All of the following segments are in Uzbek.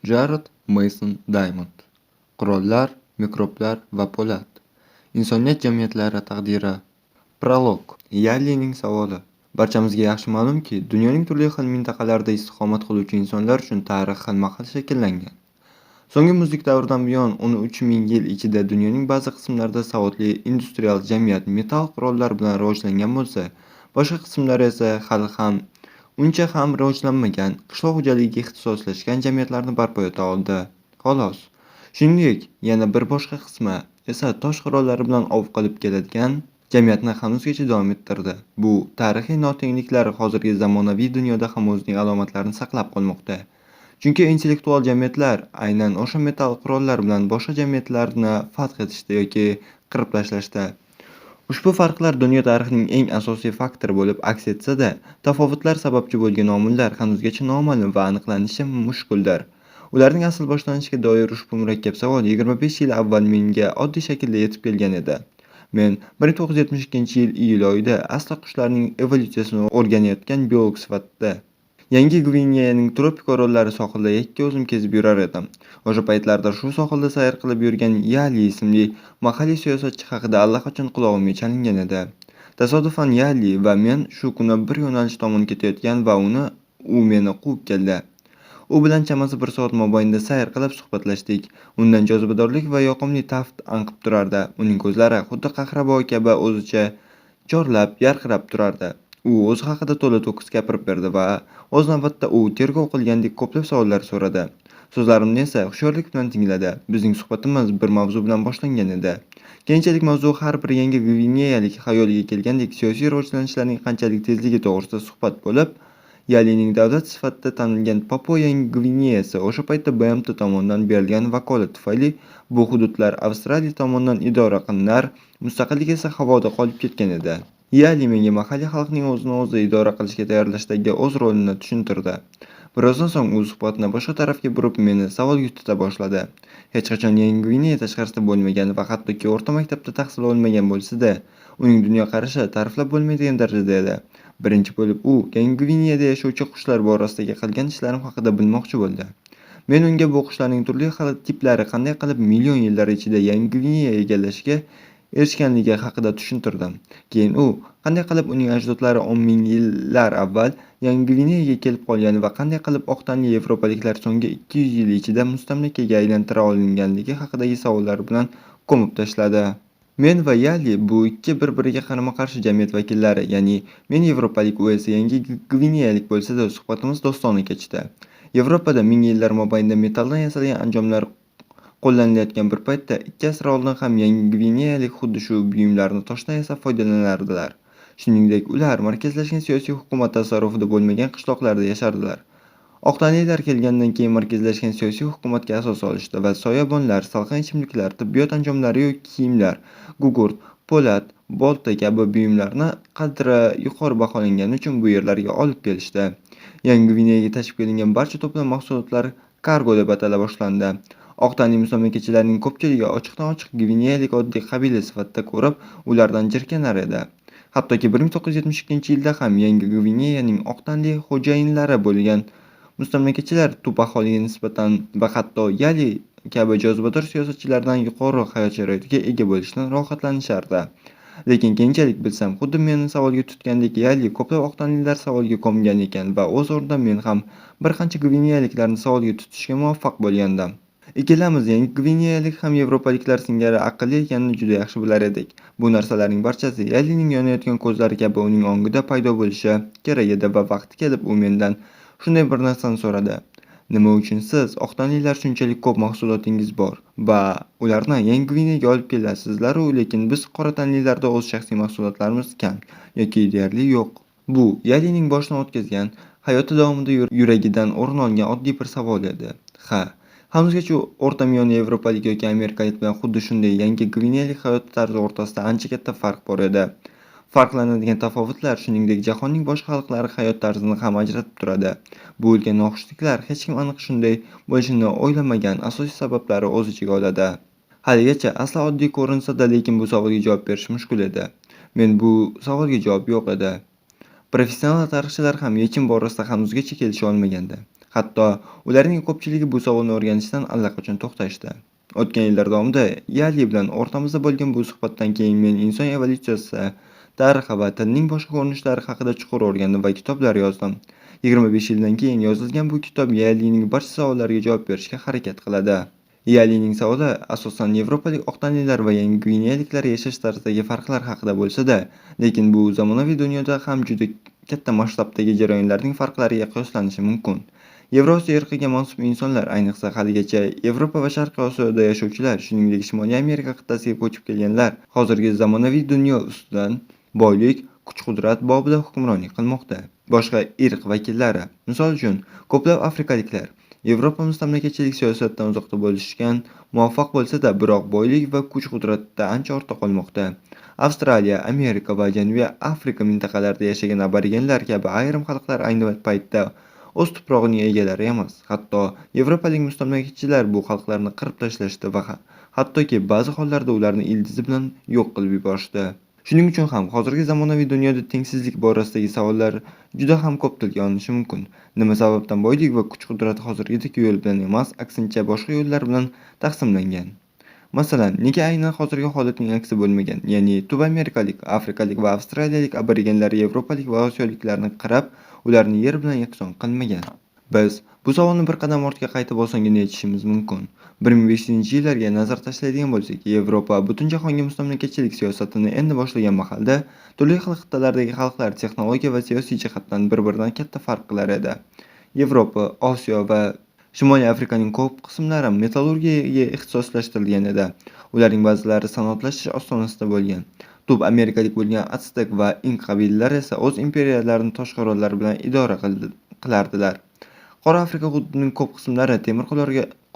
Jarod Meyson Daymond. Qurollar, mikroblar va po'lat. Insoniyat jamiyatlari taqdiri. Prolog. Yallining savoli. Barchamizga yaxshi ma'lumki, dunyoning turli xil mintaqalarida istiqomat qiluvchi insonlar uchun tarix xilma-xil shakllangan. So'nggi muzlik davridan buyon 13 ming yil ichida dunyoning ba'zi qismlarida savodli industrial jamiyat metall qurollar bilan rivojlangan bo'lsa, boshqa qismlari esa hali ham uncha ham rivojlanmagan, qishloq xo'jaligiga ixtisoslashgan jamiyatlarni barpo eta oldi, xolos. Shuningdek, yana bir boshqa qismi esa tosh qurollari bilan ov qilib keladigan jamiyatni hanuzgacha davom ettirdi. Bu tarixiy notengliklar hozirgi zamonaviy dunyoda ham o'zining alomatlarini saqlab qolmoqda. Chunki intellektual jamiyatlar aynan o'sha metall qurollar bilan boshqa jamiyatlarni fath etishda yoki qirib tashlashda. Ushbu farqlar dunyo tarixining eng asosiy faktori bo'lib aks etsa-da, tafovutlar sababchi bo'lgan omillar hanuzgacha noma'lum va aniqlanishi mushkuldir. Ularning asl boshlanishiga doir ushbu murakkab savol 25 yil avval menga oddiy shaklda yetib kelgan edi. Men 1972-yil iyul oyida asli qushlarning evolyutsiyasini o'rganayotgan biolog sifatida Yangi Gvineyaning tropik orollari sohilida yakka o'zim kezib yurar edim. O'sha paytlarda shu sohilda sayr qilib yurgan Yali ismli mahalliy siyosatchi haqida allaqachon qulog'imga chalingan edi. Tasodifan Yali va men shu kuni bir yo'nalish tomon ketayotgan va u meni quvib keldi. U bilan chamasi bir soat mobaynida sayr qilib suhbatlashdik. Undan jozibadorlik va yoqimli taft anqib turardi. Uning ko'zlari xuddi kahrabo kabi o'zicha chorlab, yarqirab turardi. U o'zi haqida to'la-to'kis gapirib berdi va o'z navbatida u tergov qilgandek ko'plab savollar so'radi. So'zlarimni esa hushyorlik bilan tingladi. Bizning suhbatimiz bir mavzu bilan boshlangan edi. Keyinchalik mavzu har bir yangi gvineyalik xayoliga kelgandek siyosiy rivojlanishlarning qanchalik tezligi to'g'risida suhbat bo'lib, Yalining davlat sifatida tanilgan Papua Yangi Gvineyasi o'sha paytda BMT tomonidan berilgan vakolat tufayli bu hududlar Avstraliya tomonidan idora qilinar, mustaqillik esa havoda qolib ketgan edi. Yali menga mahalliy xalqning o'zini o'zi idora qilishga tayyorlashdagi o'z rolini tushuntirdi. Birozdan so'ng u suhbatni boshqa tarafga burib, meni savolga tuta boshladi. Hech qachon Yangi Gvineya tashqarisida bo'lmagan va hattoki o'rta maktabda tahsil olmagan bo'lsa-da, uning dunyoqarashi ta'riflab bo'lmaydigan darajada edi. Birinchi bo'lib u Yangi Gvineyada yashovchi qushlar borasidagi qilgan ishlarim haqida bilmoqchi bo'ldi. Men unga bu qushlarning turli xil tiplari qanday qilib million yillar ichida Yangi Gvineya egallashiga erishganligi haqida tushuntirdim. Keyin u qanday qilib uning ajdodlari 10 ming yillar avval Yangi Gvineyaga kelib qolgani va qanday qilib oq tanli yevropaliklar so'nggi 200 yil ichida mustamlakaga aylantira olinganligi haqidagi savollar bilan ko'mib tashladi. Men va Yali bu ikki bir-biriga qarama-qarshi jamiyat vakillari, ya'ni men yevropalik, u esa Yangi Gvineyalik bo'lsa-da, suhbatimiz do'stona kechdi. Yevropada ming yillar mobaynida metalldan yasalgan anjomlar qo'llanilayotgan bir paytda, 2 asr oldin ham Yangi Gvineyalik xuddi shu buyumlarni toshdan yasab foydalanardilar. Shuningdek, ular markazlashgan siyosiy hukumat tasarrufida bo'lmagan qishloqlarda yashardilar. Oq tanlilar kelgandan keyin markazlashgan siyosiy hukumatga asos solishdi va soyabonlar, salqin ichimliklar, tibbiyot anjomlariyu kiyimlar, gugurt, po'lat, bolta kabi buyumlarni qadri yuqori baholangani uchun bu yerlarga olib kelishdi. Yangi Gvineyaga tashib kelingan barcha to'plam mahsulotlar kargo deb atala boshlandi. Oq tanli mustamlakachilarning ko'pchiligi ochiqdan-ochiq gvineyalik oddiy qabila sifatida ko'rib, ulardan jirkanar edi. Hattoki 1972-yilda ham Yangi Gvineyaning oq tanli xo'jayinlari bo'lgan mustamlakachilar tub aholiga nisbatan va hatto Yali kabi jozibador siyosatchilardan yuqori hayot sharoitiga ega bo'lishdan rohatlanishardi. Lekin keyinchalik bilsam, xuddi meni savolga tutgandek Yali ko'plab oq tanlilar savolga ko'mgan ekan va o'z o'rnida men ham bir qancha gvineyaliklarni savolga tutishga muvaffaq bo'lgandim. Ikkalamiz Yangi Gvineyalik ham yevropaliklar singari aqlli ekanini juda yaxshi bilar edik. Bu narsalarning barchasi Yalining yonayotgan ko'zlari kabi uning ongida paydo bo'lishi kerak edi va vaqti kelib u mendan shunday bir narsani so'radi. Nima uchun siz oq tanlilar shunchalik ko'p mahsulotingiz bor va ularni Yangi Gvineyaga olib kelasizlar-u, lekin biz qora tanlilarda o'z shaxsiy mahsulotlarimiz kam yoki deyarli yo'q. Bu Yalining boshidan o'tkazgan hayoti davomida yuragidan o'rin olgan oddiy bir savol edi. Ha, hanuzgacha o'rtamiyona yevropalik yoki amerikalik bilan xuddi shunday Yangi Gvineyalik hayot tarzi o'rtasida ancha katta farq bor edi. Farqlanadigan tafovutlar, shuningdek, jahonning boshqa xalqlari hayot tarzini ham ajratib turadi. Bu ulkan noxushliklar hech kim aniq shunday bo'lishini o'ylamagan asosiy sabablari o'z ichiga oladi. Haligacha aslo oddiy ko'rinsa-da, lekin bu savolga javob berish mushkul edi. Men bu savolga javob yo'q edi. Professional tarixchilar ham yechim borasida hanuzgacha kelisha olmagandi. Hatto ularning ko'pchiligi bu savolni o'rganishdan allaqachon to'xtashdi. O'tgan yillar davomida Yali bilan o'rtamizda bo'lgan bu suhbatdan keyin men inson evolyutsiyasi tarixi va tilning boshqa ko'rinishlari haqida chuqur o'rgandim va kitoblar yozdim. 25 yildan keyin yozilgan bu kitob Yalining barcha savollariga javob berishga harakat qiladi. Yalining savoli asosan yevropalik oq tanlilar va Yangi Gvineyaliklar yashash tarzidagi farqlar haqida bo'lsa-da, lekin bu zamonaviy dunyoda ham juda katta masshtabdagi jarayonlarning farqlariga qiyoslanishi mumkin. Yevrosiyo irqiga mansub insonlar, ayniqsa haligacha Yevropa va Sharqiy Osiyoda yashovchilar, shuningdek Shimoliy Amerika qit'asiga ko'chib kelganlar hozirgi zamonaviy dunyo ustidan boylik, kuch-qudrat bobida hukmronlik qilmoqda. Boshqa irq vakillari, misol uchun, ko'plab afrikaliklar Yevropa mustamlakachilik siyosatidan uzoqda bo'lishgan muvaffaq bo'lsa-da, biroq boylik va kuch-qudratda ancha ortda qolmoqda. Avstraliya, Amerika va Janubiy Afrika mintaqalarida yashagan aborigenlar kabi ayrim xalqlar ayni paytda o'z tuprog'ining egalari emas. Hatto yevropalik mustamlakachilar bu xalqlarni qirib tashlashdi va hattoki ba'zi hollarda ularni ildizi bilan yo'q qilib yuborishdi. Shuning uchun ham hozirgi zamonaviy dunyoda tengsizlik borasidagi savollar juda ham ko'p tilga olinishi mumkin. Nima sababdan boylik va kuch-qudrat hozirgidek yo'l bilan emas, aksincha boshqa yo'llar bilan taqsimlangan? Masalan, nega aynan hozirgi holatning aksi bo'lmagan? Ya'ni tub amerikalik, afrikalik va avstraliyalik aborigenlar yevropalik va osiyoliklarni qirib, ularni yer bilan yakson qilmagan. Biz bu savolni bir qadam ortga qaytib osongina yechishimiz mumkin. 1500-yillarga nazar tashlaydigan bo'lsak, Yevropa butun jahonga mustamlakachilik siyosatini endi boshlagan mahalda turli xil qit'alardagi xalqlar texnologiya va siyosiy jihatdan bir-biridan katta farq qilar edi. Yevropa, Osiyo va Shimoliy Afrikaning ko'p qismlari metallurgiyaga ixtisoslashtirilgan edi. Ularning ba'zilari sanoatlashish ostonasida bo'lgan. Tub amerikalik bo'lgan Atstek va Ink qabilalari esa o'z imperiyalarini tosh qurollar bilan idora qilardilar. Qora Afrika hududining ko'p qismlari temir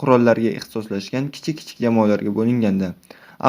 qurollarga ixtisoslashgan kichik-kichik jamoalarga bo'lingandi.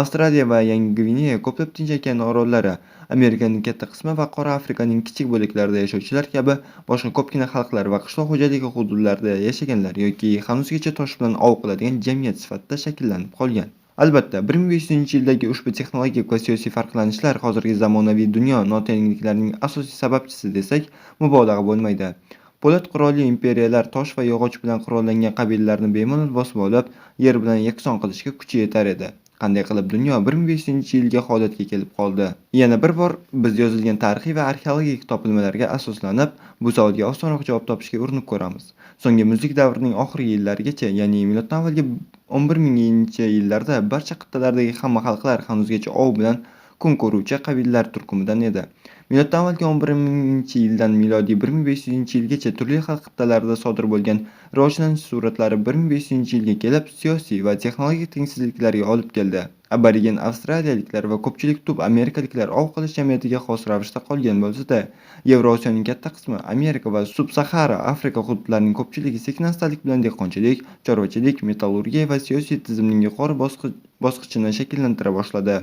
Avstraliya va Yangi Gvineya ko'plab Tinch okeani orollari, Amerikaning katta qismi va Qora Afrikaning kichik bo'laklarida yashovchilar kabi boshqa ko'pgina xalqlar va qishloq xo'jaligi hududlarida yashaganlar yoki hanuzgacha tosh bilan ov qiladigan jamiyat sifatida shakllanib qolgan. Albatta, 1500-yildagi ushbu texnologik va siyosiy farqlanishlar hozirgi zamonaviy dunyo notengliklarining asosiy sababchisi desak, mubolag'a bo'lmaydi. Po'lat qurolli imperiyalar tosh va yog'och bilan qurollangan qabilalarni bemalol bosib olib, yer bilan yakson qilishga kuchi yetar edi. Qanday qilib dunyo 1500-yilgi holatga kelib qoldi? Yana bir bor biz yozilgan tarixiy va arxeologik topilmalarga asoslanib, bu savolga osonroq javob topishga urinib ko'ramiz. So'nggi muzlik davrining oxirgi yillarigacha, ya'ni miloddan avvalgi 11 000-yillarda barcha qit'alardagi hamma xalqlar hanuzgacha ov bilan kun ko'ruvchi qabilalar turkumidan edi. Miloddan avvalgi 11 000-yildan milodiy 1500-yilgacha turli xil qit'alarda sodir bo'lgan rivojlanish sur'atlari 1500-yilga kelib siyosiy va texnologik tengsizliklarga olib keldi. Aborigen avstraliyaliklar va ko'pchilik tub amerikaliklar ov qilish jamiyatiga xos ravishda qolgan bo'lsa-da, Yevrosiyoning katta qismi, Amerika va Subsahara Afrika hududlarining ko'pchiligi sekin-astalik bilan dehqonchilik, chorvachilik, metallurgiya va siyosiy tizimning yuqori bosqichini shakllantira boshladi.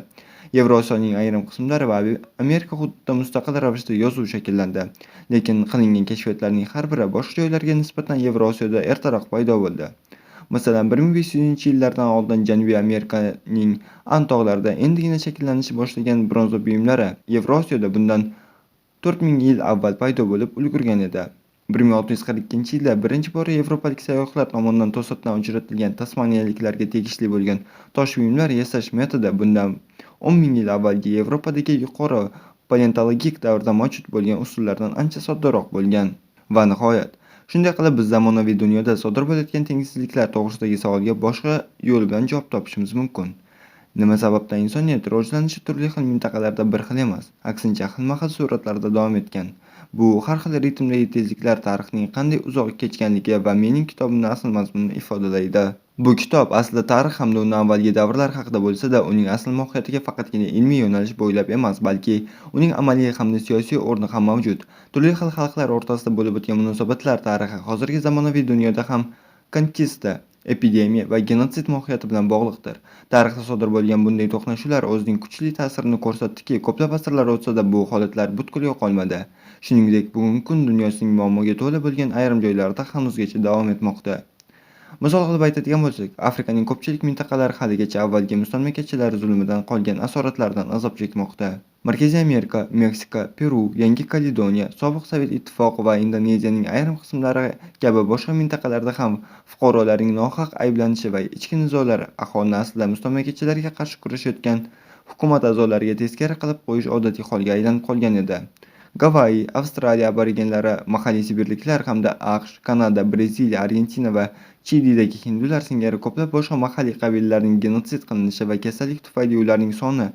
Yevrosiyoning ayrim qismlari va Amerika hududida mustaqil ravishda yozuv shakllandi. Lekin qilingan kashfiyotlarning har biri boshqa joylarga nisbatan Yevrosiyoda ertaroq paydo bo'ldi. Masalan, 1500-yillardan oldin Janubiy Amerikaning And tog'larida endigina shakllanishni boshlagan bronza buyumlari Yevrosiyoda bundan 4000 yil avval paydo bo'lib ulgurgan edi. 1642-yilda birinchi bor yevropalik sayyohlar tomonidan to'satdan uchratilgan tasmaniyaliklarga tegishli bo'lgan tosh buyumlar yasash metodi bundan 10 ming yil avvalgi Yevropadagi yuqori paleontologik davrda mavjud bo'lgan usullardan ancha soddaroq bo'lgan. Va nihoyat, shunday qilib biz zamonaviy dunyoda sodir bo'layotgan tengsizliklar to'g'risidagi savolga boshqa yo'l bilan javob topishimiz mumkin. Nima sababdan insoniyat rivojlanishi turli xil mintaqalarda bir xil emas, aksincha xilma-xil sur'atlarda davom etgan? Bu har xil ritmdagi tezliklar tarixning qanday uzoq kechganligi va mening kitobimning asl mazmunini ifodalaydi. Bu kitob aslida tarix hamda undan avvalgi davrlar haqida bo'lsa-da, uning asl mohiyatiga faqatgina ilmiy yo'nalish bo'ylab emas, balki uning amaliy hamda siyosiy o'rni ham mavjud. Turli xil xalqlar o'rtasida bo'lib o'tgan munosabatlar tarixi hozirgi zamonaviy dunyoda ham konkista, epidemiya va genotsid mohiyati bilan bog'liqdir. Tarixda sodir bo'lgan bunday to'qnashuvlar o'zining kuchli ta'sirini ko'rsatdiki, ko'plab asrlar o'tsa-da bu holatlar butkul yo'qolmadi. Shuningdek, bugungi kun dunyosining muammoga to'la bo'lgan ayrim joylarida hanuzgacha davom etmoqda. Misol qilib aytadigan bo'lsak, Afrikaning ko'pchilik mintaqalari haligacha avvalgi mustamlakachilar zulmidan qolgan asoratlardan azob chekmoqda. Markaziy Amerika, Meksika, Peru, Yangi Kaledoniya, sobiq Sovet Ittifoqi va Indoneziyaning ayrim qismlari kabi boshqa mintaqalarda ham fuqarolarning nohaq ayblanishi va ichki nizolar aholini aslida mustamlakachilarga qarshi kurashayotgan hukumat a'zolariga teskari qilib qo'yish odatiy holga aylanib qolgan edi. Gavayi, Avstraliya aborigenlari, mahalliy sibirliklar hamda AQSh, Kanada, Braziliya, Argentina va Chilidagi hindular singari ko'plab boshqa mahalliy qabilalarning genotsid qilinishi va kasallik tufayli ularning soni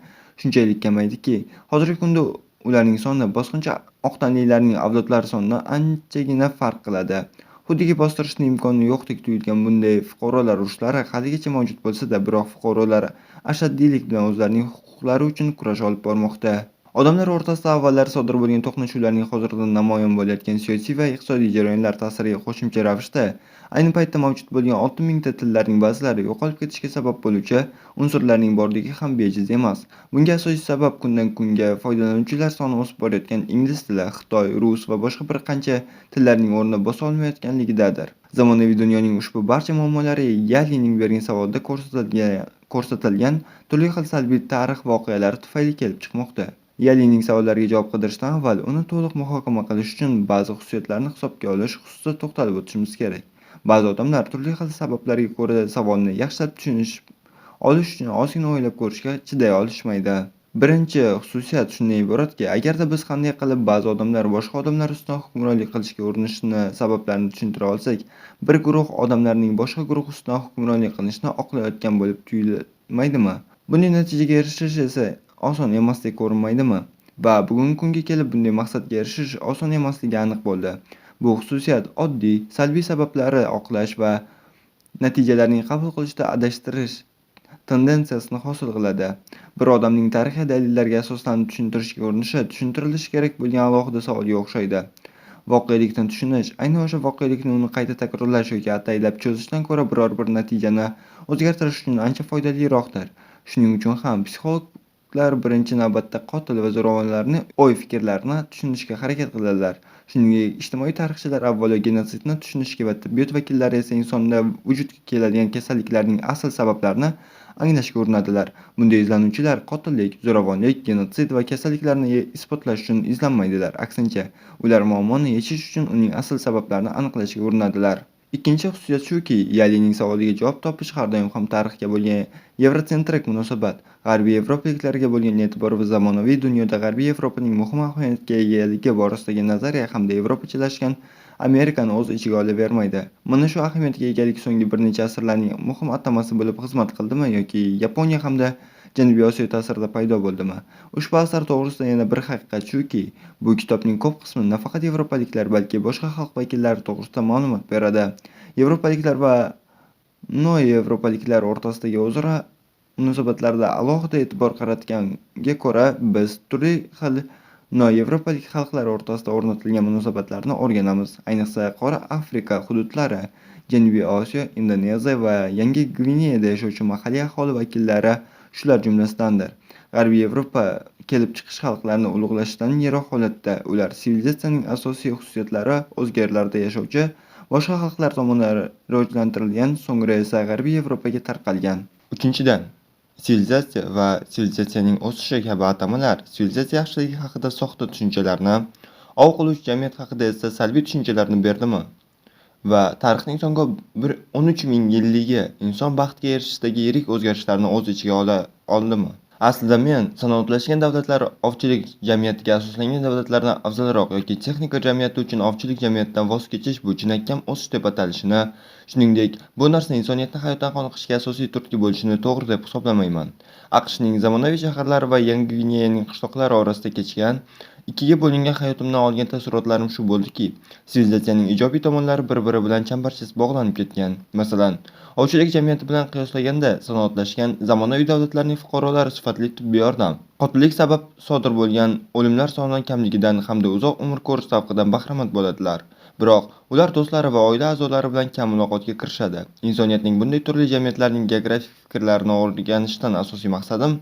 shunchalik kamaydiki, hozirgi kunda ularning soni bosqinchi oq tanlilarning avlodlari sonidan anchagina farq qiladi. Xuddiki bostirishning imkoni yo'qdek tuyulgan bunday fuqarolar urushlari haligacha mavjud bo'lsa-da, biroq fuqarolar ashaddiylik bilan o'zlarining huquqlari uchun kurash olib bormoqda. Odamlar o'rtasida avvallari sodir bo'lgan to'qnashuvlarning hozirda namoyon bo'layotgan siyosiy va iqtisodiy jarayonlar ta'siriga qo'shimcha ravishda ayni paytda mavjud bo'lgan 6000 ta tillarning ba'zilari yo'qolib ketishiga sabab bo'luvchi unsurlarning borligi ham bejiz emas. Bunga asosiy sabab kundan kunga foydalanuvchilar soni o'sib borayotgan ingliz tili, xitoy, rus va boshqa bir qancha tillarning o'rnini bosa olmayotganligidadir. Zamonaviy dunyoning ushbu barcha muammolari Yalining bergan savolida ko'rsatilgan turli xil salbiy tarix voqealari tufayli kelib chiqmoqda. Yalining savollariga javob qidirishdan avval uni to'liq muhokama qilish uchun ba'zi xususiyatlarni hisobga olish xususida to'xtalib o'tishimiz kerak. Ba'zi odamlar turli xil sabablarga ko'ra savolni yaxshilab tushunish olish uchun ozgina o'ylab ko'rishga chiday olishmaydi. Birinchi xususiyat shundan iboratki, agarda biz qanday qilib ba'zi odamlar boshqa odamlar ustidan hukmronlik qilishga urinishini sabablarini tushuntira olsak, bir guruh odamlarning boshqa guruh ustidan hukmronlik qilishini oqlayotgan bo'lib tuyulmaydimi? Bunday natijaga erishish esa oson emasdek ko'rinmaydimi? Va bugungi kunga kelib bunday maqsadga erishish oson emasligi aniq bo'ldi. Bu xususiyat oddiy, salbiy sabablari oqlash va natijalarning qabul qilishda adashtirish tendensiyasini hosil qiladi. Bir odamning tarixiy dalillarga asoslanib tushuntirishga urinishi tushuntirilishi kerak bo'lgan alohida savolga o'xshaydi. Voqelikni tushunish, ayni o'sha voqelikni uni qayta takrorlash yoki ataylab cho'zishdan ko'ra biror bir natijani o'zgartirish uchun ancha foydaliroqdir. Shuning uchun ham psixologlar birinchi navbatda qotil va zo'ravonlarning o'y-fikrlarini tushunishga harakat qiladilar. Shuningdek, ijtimoiy tarixchilar avvalo genotsidni tushunishga va tibbiyot vakillari esa insonda vujudga keladigan kasalliklarning asl sabablarini anglashga urinadilar. Bunday izlanuvchilar qotillik, zo'ravonlik, genotsid va kasalliklarni isbotlash uchun izlanmaydilar. Aksincha, ular muammoni yechish uchun uning asl sabablarini aniqlashga urinadilar. Ikkinchi xususiyat shuki, Yalining savoliga javob topish har doim ham tarixga bo'lgan yevrosentrik munosabat, g'arbiy yevropaliklarga bo'lgan e'tibor va zamonaviy dunyoda g'arbiy Yevropaning muhim ahamiyatga egaligi borasidagi nazariya hamda yevropachalashgan Amerikani o'z ichiga olavermaydi. Mana shu ahamiyatga egalik so'nggi bir necha asrlarning muhim atamasi bo'lib xizmat qildimi yoki Yaponiya hamda Janubiy Osiyo ta'sirida paydo bo'ldimi? Ushbu asar to'g'risida yana bir haqiqat shuki, bu kitobning ko'p qismi nafaqat yevropaliklar, balki boshqa xalq vakillari to'g'risida ma'lumot beradi. Yevropaliklar va noyevropaliklar o'rtasidagi o'zaro munosabatlarda alohida e'tibor qaratganga ko'ra, biz turli xil noyevropalik xalqlar o'rtasida o'rnatilgan munosabatlarni o'rganamiz. Ayniqsa, Qora Afrika hududlari, Janubiy Osiyo, Indoneziya va Yangi Gvineyada yashovchi mahalliy aholi vakillari shular jumlasidandir. G'arbiy Yevropa kelib chiqish xalqlarni ulug'lashdan yiroq holatda, ular sivilizatsiyaning asosiy xususiyatlari o'zga yerlarda yashovchi boshqa xalqlar tomonidan rivojlantirilgan, so'ngra esa G'arbiy Yevropaga tarqalgan. Uchinchidan, sivilizatsiya va sivilizatsiyaning o'sishi kabi atamalar sivilizatsiya yaxshiligi haqida soxta tushunchalarni, ov qiluvchi jamiyat haqida esa salbiy tushunchalarni berdimi? Va tarixning so'nggi 13 ming yilligi inson baxtiga erishishdagi yirik o'zgarishlarni o'z ichiga ola oldimi? Aslida men sanoatlashgan davlatlar ovchilik jamiyatiga asoslangan davlatlardan afzalroq yoki texnika jamiyati uchun ovchilik jamiyatidan voz kechish bu chinakam o'sish deb atalishini, shuningdek, bu narsa insoniyatni hayotdan qoniqishiga asosiy turtki bo'lishini to'g'ri deb hisoblamayman. AQShning zamonaviy shaharlari va Yangi Gvineyaning qishloqlari orasida kechgan ikkiga bo'lingan hayotimdan olgan taassurotlarim shu bo'ldiki, sivilizatsiyaning ijobiy tomonlari bir-biri bilan chambarchas bog'lanib ketgan. Masalan, ovchilik jamiyati bilan qiyoslaganda sanoatlashgan zamonaviy davlatlarning fuqarolari sifatli tibbiy yordam, qotillik sabab sodir bo'lgan o'limlar soni kamligidan hamda uzoq umr ko'rish zavqidan bahramand bo'ladilar. Biroq ular do'stlari va oila a'zolari bilan kam muloqotga kirishadi. Insoniyatning bunday turli jamiyatlarning geografik fikrlarini o'rganishdan asosiy maqsadim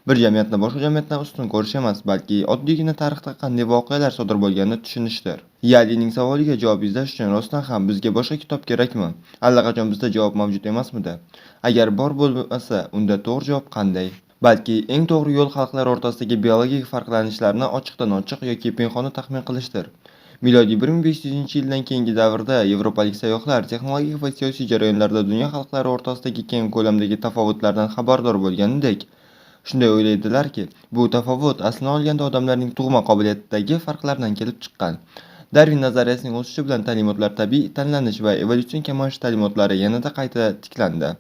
bir jamiyatni boshqa jamiyatdan ustun ko'rish emas, balki oddiygina tarixda qanday voqealar sodir bo'lganini tushunishdir. Yalining savoliga javob izlash uchun rostdan ham bizga boshqa kitob kerakmi? Allaqachon bizda javob mavjud emasmidi? Agar bor bo'lmasa, unda to'g'ri javob qanday? Balki eng to'g'ri yo'l xalqlar o'rtasidagi biologik farqlanishlarni ochiqdan-ochiq yoki pinhona taxmin qilishdir. Milodiy 1500-yildan keyingi davrda yevropalik sayyohlar texnologik va siyosiy jarayonlarda dunyo xalqlari o'rtasidagi keng ko'lamdagi tafovutlardan xabardor bo'lganidek, shunday o'ylaydilarki, bu tafovut aslini olganda odamlarning tug'ma qobiliyatidagi farqlardan kelib chiqqan. Darvin nazariyasining o'sishi bilan ta'limotlar tabiiy tanlanish va evolyutsion kamayish ta'limotlari yanada qayta tiklandi.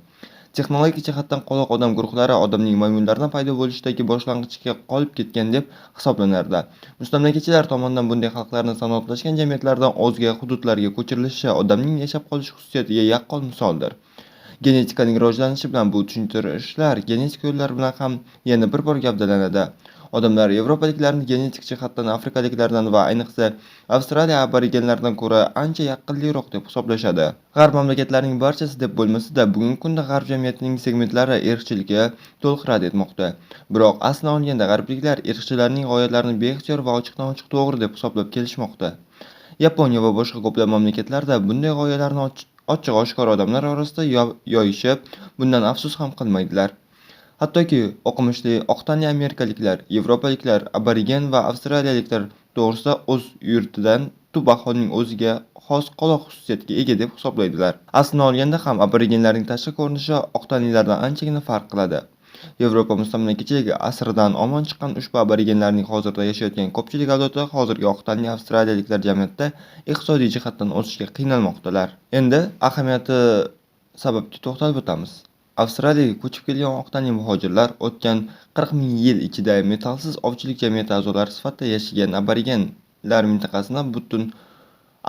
Texnologik jihatdan qoloq odam guruhlari odamning maymunlardan paydo bo'lishidagi boshlang'ichga qolib ketgan deb hisoblanardi. Mustamlakachilar tomonidan bunday xalqlarni sanoatlashgan jamiyatlardan o'zga hududlarga ko'chirilishi odamning yashab qolish xususiyatiga yaqqol misoldir. Genetikaning rivojlanishi bilan bu tushuntirishlar genetik yo'llar bilan ham yana bir bor gavdalanadi. Odamlar yevropaliklarni genetik jihatdan afrikaliklardan va ayniqsa Avstraliya aborigenlaridan ko'ra ancha yaqinliroq deb hisoblashadi. G'arb mamlakatlarining barchasi deb bo'lmasa-da, bugungi kunda g'arb jamiyatining segmentlari irqchilikka to'liq rad etmoqda. Biroq aslini olganda g'arbliklar irqchilarning g'oyalarini beixtiyor va ochiqdan-ochiq to'g'ri deb hisoblab kelishmoqda. Yaponiya va boshqa ko'plab mamlakatlarda bunday g'oyalarni ochiq-oshkor odamlar orasida yoyishib, bundan afsus ham qilmaydilar. Hattoki o'qimishli oqtanli amerikaliklar, yevropaliklar, aborigen va avstraliyaliklar to'g'risida o'z yurtidan tub aholining o'ziga xos qoloq xususiyatga ega deb hisoblaydilar. Aslini olganda ham aborigenlarning tashqi ko'rinishi oqtanlilardan anchagina farq qiladi. Yevropa mustamlakachiligi asridan omon chiqqan ushbu aborigenlarning hozirda yashayotgan ko'pchilik avlodi hozirgi oqtanli avstraliyaliklar jamiyatda iqtisodiy jihatdan o'sishga qiynalmoqdalar. Endi ahamiyati sababga to'xtalib o'tamiz. Avstraliyaga ko'chib kelgan oqtanli muhojirlar o'tgan 40 ming yil ichida metallsiz ovchilik jamiyati a'zolari sifatida yashagan aborigenlar mintaqasini butun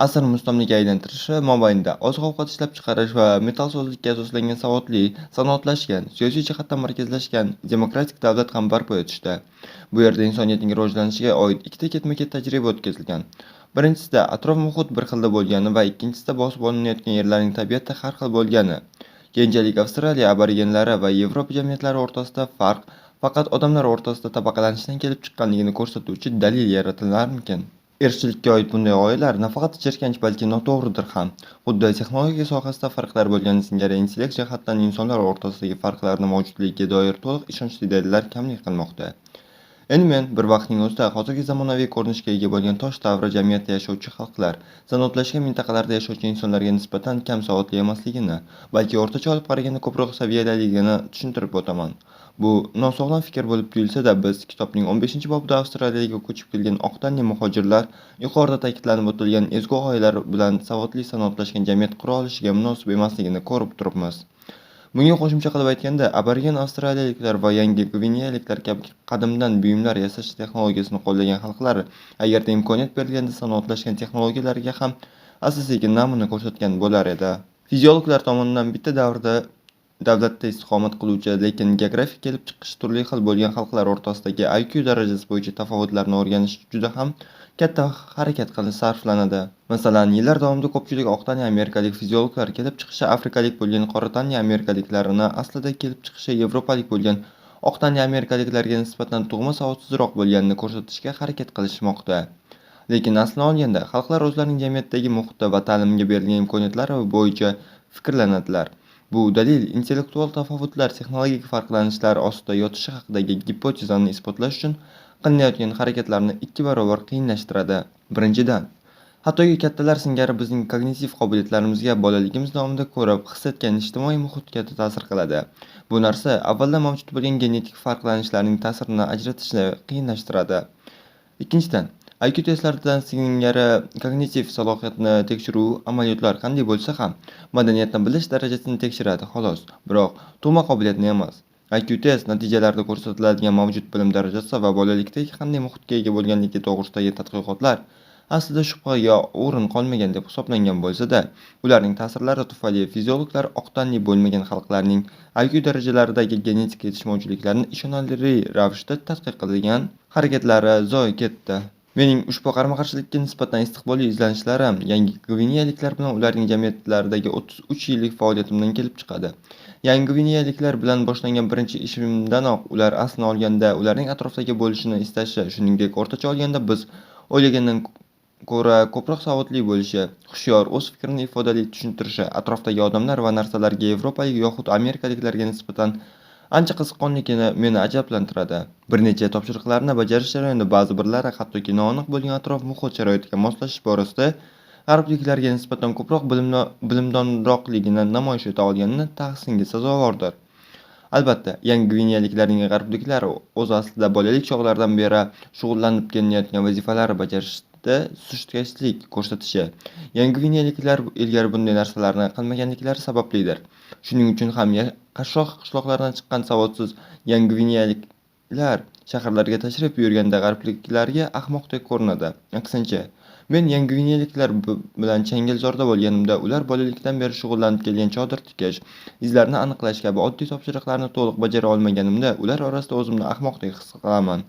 asr mustamlakaga aylantirishi mobaynida oziq-ovqat ishlab chiqarish va metallsozlikka asoslangan savodli, sanoatlashgan, siyosiy jihatdan markazlashgan demokratik davlat ham barpo etishdi. Bu yerda insoniyatning rivojlanishiga oid ikkita ketma-ket tajriba o'tkazilgan. Birinchisida atrof-muhit bir xilda bo'lgani va ikkinchisida bosib olinayotgan yerlarning tabiati har xil bo'lgani. Keyinchalik Avstraliya aborigenlari va Yevropa jamiyatlari o'rtasida farq faqat odamlar o'rtasida tabaqalanishdan kelib chiqqanligini ko'rsatuvchi dalil yaratilarmikin? Irqchilikka oid bunday g'oyalar nafaqat jirkanch, balki noto'g'ridir ham. Xuddi texnologiya sohasida farqlar bo'lgani singari intellekt jihatdan insonlar o'rtasidagi farqlarni mavjudligiga doir to'liq ishonchli dalillar kamlik qilmoqda. Endi men bir vaqtning o'zida hozirgi zamonaviy ko'rinishga ega bo'lgan tosh davri jamiyatida yashovchi xalqlar sanoatlashgan mintaqalarda yashovchi insonlarga nisbatan kam savodli emasligini, balki o'rtacha olib qaraganda ko'proq saviyaliligini tushuntirib o'taman. Bu nosog'lom fikr bo'lib tuyulsa-da, biz kitobning 15-bobida Avstraliyaga ko'chib kelgan oqtanli muhojirlar yuqorida ta'kidlanib o'tilgan ezgu g'oyalar bilan savodli sanoatlashgan jamiyat qura olishiga munosib emasligini ko'rib turibmiz. Bunga qo'shimcha qilib aytganda, aborigen avstraliyaliklar va Yangi Gvineyaliklar kabi qadimdan buyumlar yasash texnologiyasini qo'llagan xalqlar agarda imkoniyat berilganda sanoatlashgan texnologiyalarga ham asta-sekin namuna ko'rsatgan bo'lar edi. Fiziologlar tomonidan bitta davrda davlatda istiqomat qiluvchi, lekin geografik kelib chiqishi turli xil bo'lgan xalqlar o'rtasidagi IQ darajasi bo'yicha tafovutlarni o'rganish juda ham katta harakat qilish sarflanadi. Masalan, yillar davomida ko'pchilik oqtanli amerikalik fiziologlar kelib chiqishi afrikalik bo'lgan qora tanli amerikaliklarni aslida kelib chiqishi yevropalik bo'lgan oqtanli amerikaliklarga nisbatan tug'ma savodsizroq bo'lganini ko'rsatishga harakat qilishmoqda. Lekin aslini olganda, xalqlar o'zlarining jamiyatdagi muhiti va ta'limga berilgan imkoniyatlari bo'yicha fikrlanadilar. Bu dalil intellektual tafovutlar texnologik farqlanishlar ostida yotishi haqidagi gipotezani isbotlash uchun qilinayotgan harakatlarni 2 barobar qiyinlashtiradi. Birinchidan, hattoki kattalar singari bizning kognitiv qobiliyatlarimizga bolaligimiz davomida ko'rib, his etgan ijtimoiy muhit katta ta'sir qiladi. Bu narsa avvaldan mavjud bo'lgan genetik farqlanishlarning ta'sirini ajratishni qiyinlashtiradi. Ikkinchidan, IQ testlaridan singari kognitiv salohiyatni tekshiruv amaliyotlar qanday bo'lsa ham madaniyatni bilish darajasini tekshiradi xolos, biroq tug'ma qobiliyatni emas. IQ test natijalarida ko'rsatiladigan mavjud bilim darajasi va bolalikdagi qanday muhitga ega bo'lganligi to'g'risidagi tadqiqotlar aslida shubhaga o'rin qolmagan deb hisoblangan bo'lsa-da, ularning ta'sirlari tufayli fiziologlar oqtanli bo'lmagan xalqlarning IQ darajalaridagi genetik yetishmovchiliklarni ishonarli ravishda tadqiq qilgan harakatlari zoye ketdi. Mening ushbu qarama-qarshilikka nisbatan istiqbolli izlanishlarim Yangi Gvineyaliklar bilan ularning jamiyatlaridagi 33 yillik faoliyatimdan kelib chiqadi. Yangi Gvineyaliklar bilan boshlangan birinchi ishimdanoq ular aslini olganda ularning atrofdagi bo'lishini istashi, shuningdek, o'rtacha olganda biz o'ylagandan ko'ra ko'proq savodli bo'lishi, hushyor, o'z fikrini ifodali tushuntirishi, atrofdagi odamlar va narsalarga yevropalik yoxud amerikaliklarga nisbatan ancha qiziqqonligini meni ajablantiradi. Bir necha topshiriqlarni bajarish jarayonida ba'zi birlari hattoki noaniq bo'lgan atrof-muhit sharoitiga moslashish borasida g'arbliklarga nisbatan ko'proq bilimdonroqligini namoyish eta olganini tahsinga sazovordir. Albatta, Yangi Gvineyaliklarning g'arbliklar o'z aslida bolalik chog'laridan beri shug'ullanib kelayotgan vazifalari bajarishda sustkashlik ko'rsatishi, Yangi Gvineyaliklar ilgari bunday narsalarni qilmaganliklari sabablidir. Shuning uchun ham qashshoq qishloqlardan chiqqan savodsiz Yangi Gvineyaliklar shaharlarga tashrif buyurganda g'arbliklarga ahmoqdek ko'rinadi. Aksincha, men Yangi Gvineyaliklar bilan changalzorda bo'lganimda ular bolalikdan beri shug'ullanib kelgan chodir tikish, izlarni aniqlash kabi oddiy topshiriqlarni to'liq bajara olmaganimda ular orasida o'zimni ahmoqdek his qilaman.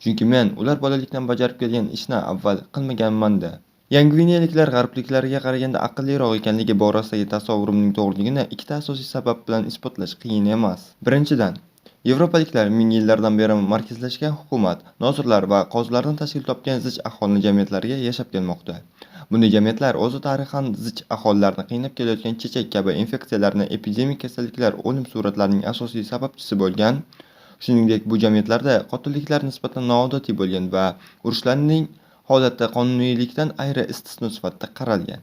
Chunki men ular bolalikdan bajarib kelgan ishni avval qilmaganman-da. Yangi Gvineyaliklar g'arbliklarga qaraganda aqlliroq ekanligi borasidagi tasavvurimning to'g'riligini ikkita asosiy sabab bilan isbotlash qiyin emas. Birinchidan, yevropaliklar ming yillardan beri markazlashgan hukumat, nozirlar va qozilardan tashkil topgan zich aholini jamiyatlarga yashab kelmoqda. Bunday jamiyatlar o'zi tarixan zich aholilarni qiynab kelayotgan chechak kabi infeksiyalarni, epidemik kasalliklar, o'lim suratlarining asosiy sababchisi bo'lgan. Shuningdek, bu jamiyatlarda qotilliklar nisbatan noodatiy bo'lgan va urushlarning holatda qonuniylikdan ayri istisno sifatida qaralgan.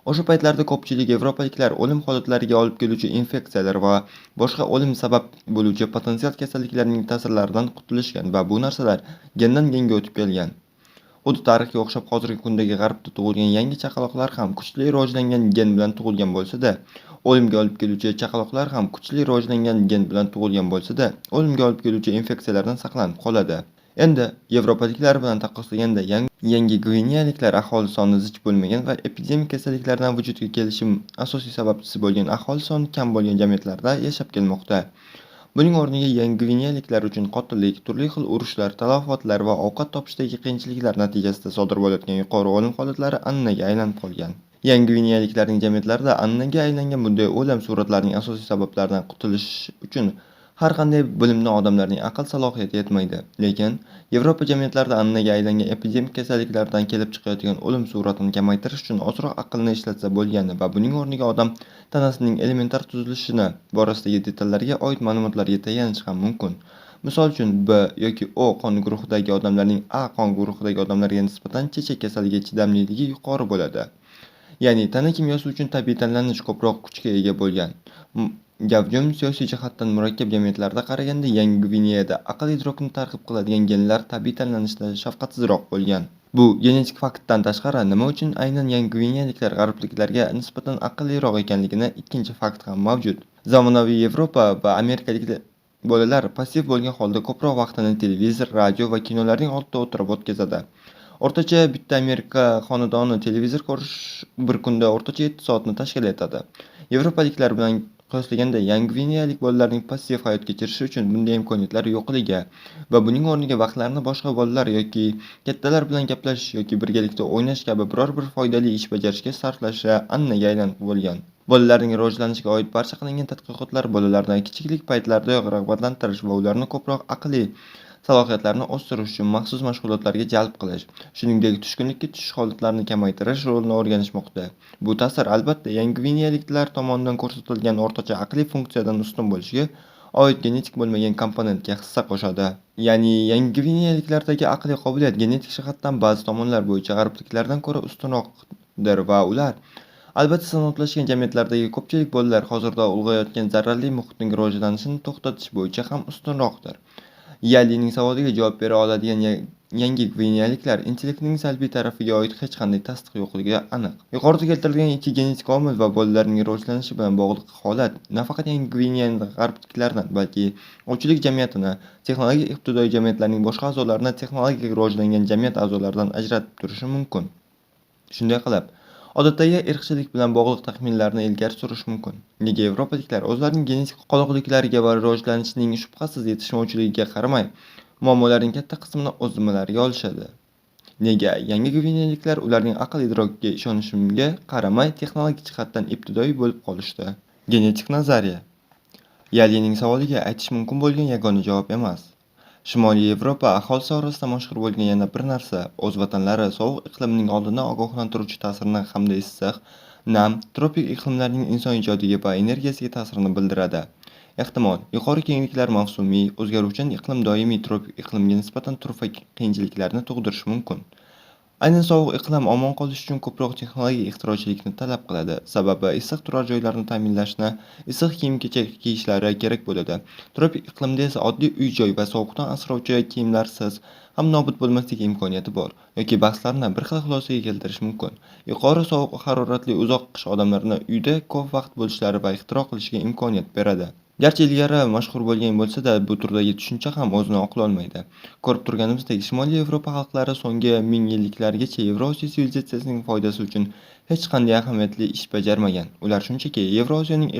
O'sha paytlarda ko'pchilik yevropaliklar o'lim holatlariga olib keluvchi infeksiyalar va boshqa o'lim sabab bo'luvchi potensial kasalliklarning ta'sirlaridan qutulishgan va bu narsalar gendan genga o'tib kelgan. Xuddi tarixga o'xshab hozirgi kundagi g'arbda tug'ilgan yangi chaqaloqlar ham kuchli rivojlangan gen bilan tug'ilgan bo'lsa-da, o'limga olib keluvchi chaqaloqlar ham kuchli rivojlangan gen bilan tug'ilgan bo'lsa-da, o'limga olib keluvchi infeksiyalardan saqlanib qoladi. Endi yevropaliklar bilan taqqoslaganda Yangi Gvineyaliklar aholi soni zich bo'lmagan va epidemik kasalliklardan vujudga kelishi asosiy sababchisi bo'lgan aholi soni kam bo'lgan jamiyatlarda yashab kelmoqda. Buning o'rniga Yangi Gvineyaliklar uchun qotillik, turli xil urushlar, talafotlar va ovqat topishdagi qiyinchiliklar natijasida sodir bo'layotgan yuqori o'lim holatlari an'anaga aylanib qolgan. Yangi Gvineyaliklarning jamiyatlarida an'anaga aylangan bunday o'lim suratlarining asosiy sabablaridan qutulish uchun har qanday bilimdon odamlarning aql salohiyati yetmaydi. Lekin Yevropa jamiyatlarida an'anaga aylangan epidemik kasalliklardan kelib chiqayotgan o'lim suratini kamaytirish uchun ozroq aqlni ishlatsa bo'lgani va buning o'rniga odam tanasining elementar tuzilishini borasidagi detallarga oid ma'lumotlarga tayanish ham mumkin. Misol uchun, B yoki O qon guruhidagi odamlarning A qon guruhidagi odamlarga nisbatan chechak kasaliga chidamliligi yuqori bo'ladi. Ya'ni tana kimyosi uchun tabiiy tanlanish ko'proq kuchga ega bo'lgan. Gavjum siyosiy jihatdan murakkab jamiyatlarda qaraganda Yangi Gvineyada aql-idrokni targ'ib qiladigan genlar tabiiy tanlanishda shafqatsizroq bo'lgan. Bu genetik faktdan tashqari, nima uchun aynan Yangi Gvineyaliklar g'arbliklarga nisbatan aqlliroq ekanligini ikkinchi fakt ham mavjud. Zamonaviy Yevropa va amerikalik bolalar passiv bo'lgan holda ko'proq vaqtini televizor, radio va kinolarning oldida o'tirib o'tkazadi. O'rtacha bitta Amerika xonadoni televizor ko'rish bir kunda o'rtacha 7 soatni tashkil etadi. Yevropaliklar bilan qiyoslaganda Yangi Gvineyalik bolalarning passiv hayot kechirishi uchun bunday imkoniyatlar yo'qligi va buning o'rniga vaqtlarini boshqa bolalar yoki kattalar bilan gaplashish yoki birgalikda o'ynash kabi biror bir foydali ish bajarishga sarflashi an'anaga aylanib bo'lgan. Bolalarning rivojlanishiga oid barcha qilingan tadqiqotlar bolalarni kichiklik paytlaridayoq rag'batlantirish va ularni ko'proq aqliy salohiyatlarni o'stirish uchun maxsus mashg'ulotlarga jalb qilish, shuningdek, tushkunlikka tushish holatlarini kamaytirish rolini o'rganishmoqda. Bu ta'sir, albatta, Yangi Gvineyaliklar tomonidan ko'rsatilgan o'rtacha aqliy funksiyadan ustun bo'lishiga oid genetik bo'lmagan komponentga hissa qo'shadi. Ya'ni Yangi Gvineyaliklardagi aqliy qobiliyat genetik jihatdan ba'zi tomonlar bo'yicha g'arbliklardan ko'ra ustunroqdir va ular albatta sanoatlashgan jamiyatlardagi ko'pchilik bolalar hozirda ulg'ayotgan zararli muhitning rivojlanishini to'xtatish bo'yicha ham ustunroqdir. Yallining savoliga javob bera oladigan Yangi Gvineyaliklar intellektining salbiy tarafiga oid hech qanday tasdiq yo'qligi aniq. Yuqorida keltirilgan ikki genetik omil va bolalarning rivojlanishi bilan bog'liq holat nafaqat Yangi Gvineyani g'arbliklardan, balki ovchilik jamiyatini texnologik ibtidoiy jamiyatlarning boshqa a'zolarini texnologik rivojlangan jamiyat a'zolaridan ajratib turishi mumkin. Shunday qilib, odatdagi irqchilik bilan bog'liq taxminlarni ilgari surish mumkin. Nega yevropaliklar o'zlarining genetik qoloqliklariga va rivojlanishning shubhasiz yetishmovchiligiga qaramay, muammolarning katta qismini o'z zimmalariga olishadi? Nega Yangi Gvineyaliklar ularning aql-idrokiga ishonishimga qaramay texnologik jihatdan ibtidoiy bo'lib qolishdi? Genetik nazariya. Yalining savoliga aytish mumkin bo'lgan yagona javob emas. Shimoliy Yevropa aholisi orasida mashhur bo'lgan yana bir narsa o'z vatanlari sovuq iqlimining oldindan ogohlantiruvchi ta'sirini hamda issiq, nam, tropik iqlimlarning inson ijodiga va energiyasiga ta'sirini bildiradi. Ehtimol, yuqori kengliklar mavsumiy, o'zgaruvchan iqlim doimiy tropik iqlimga nisbatan turfa qiyinchiliklarni tug'dirishi mumkin. Aynan sovuq iqlim omon qolish uchun ko'proq texnologik ixtirochilikni talab qiladi. Sababi issiq turar joylarni ta'minlashni, issiq kiyim-kechak kiyishlari kerak bo'ladi. Tropik iqlimda esa oddiy uy-joy va sovuqdan asrovchi kiyimlarsiz ham nobud bo'lmaslik imkoniyati bor yoki bahslarni bir xil xulosaga keltirish mumkin. Yuqori sovuq haroratli uzoq qish odamlarni uyda ko'p vaqt bo'lishlari va ixtiro qilishiga imkoniyat beradi. Garchi ilgari mashhur bo'lgan bo'lsa-da, bu turdagi tushuncha ham o'zini oqlolmaydi. Ko'rib turganimizdek, Shimoliy Yevropa xalqlari so'nggi ming yilliklargacha Yevrosiyo sivilizatsiyasining foydasi uchun hech qanday ahamiyatli ish bajarmagan. Ular shunchaki Yevrosiyoning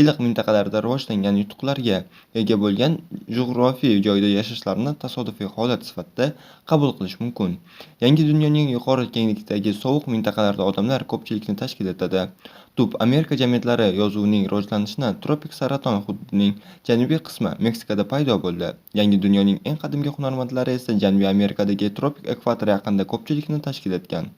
iliq mintaqalarida rivojlangan yutuqlarga ega bo'lgan jug'rofiy joyda yashashlarini tasodifiy holat sifatida qabul qilish mumkin. Yangi dunyoning yuqori kenglikdagi sovuq mintaqalarida odamlar ko'pchilikni tashkil etadi. Tub Amerika jamiyatlari yozuvining rivojlanishini tropik saraton hududining janubiy qismi Meksikada paydo bo'ldi. Yangi dunyoning eng qadimgi hunarmandlari esa Janubiy Amerikadagi tropik ekvator yaqinida ko'pchilikni tashkil etgan.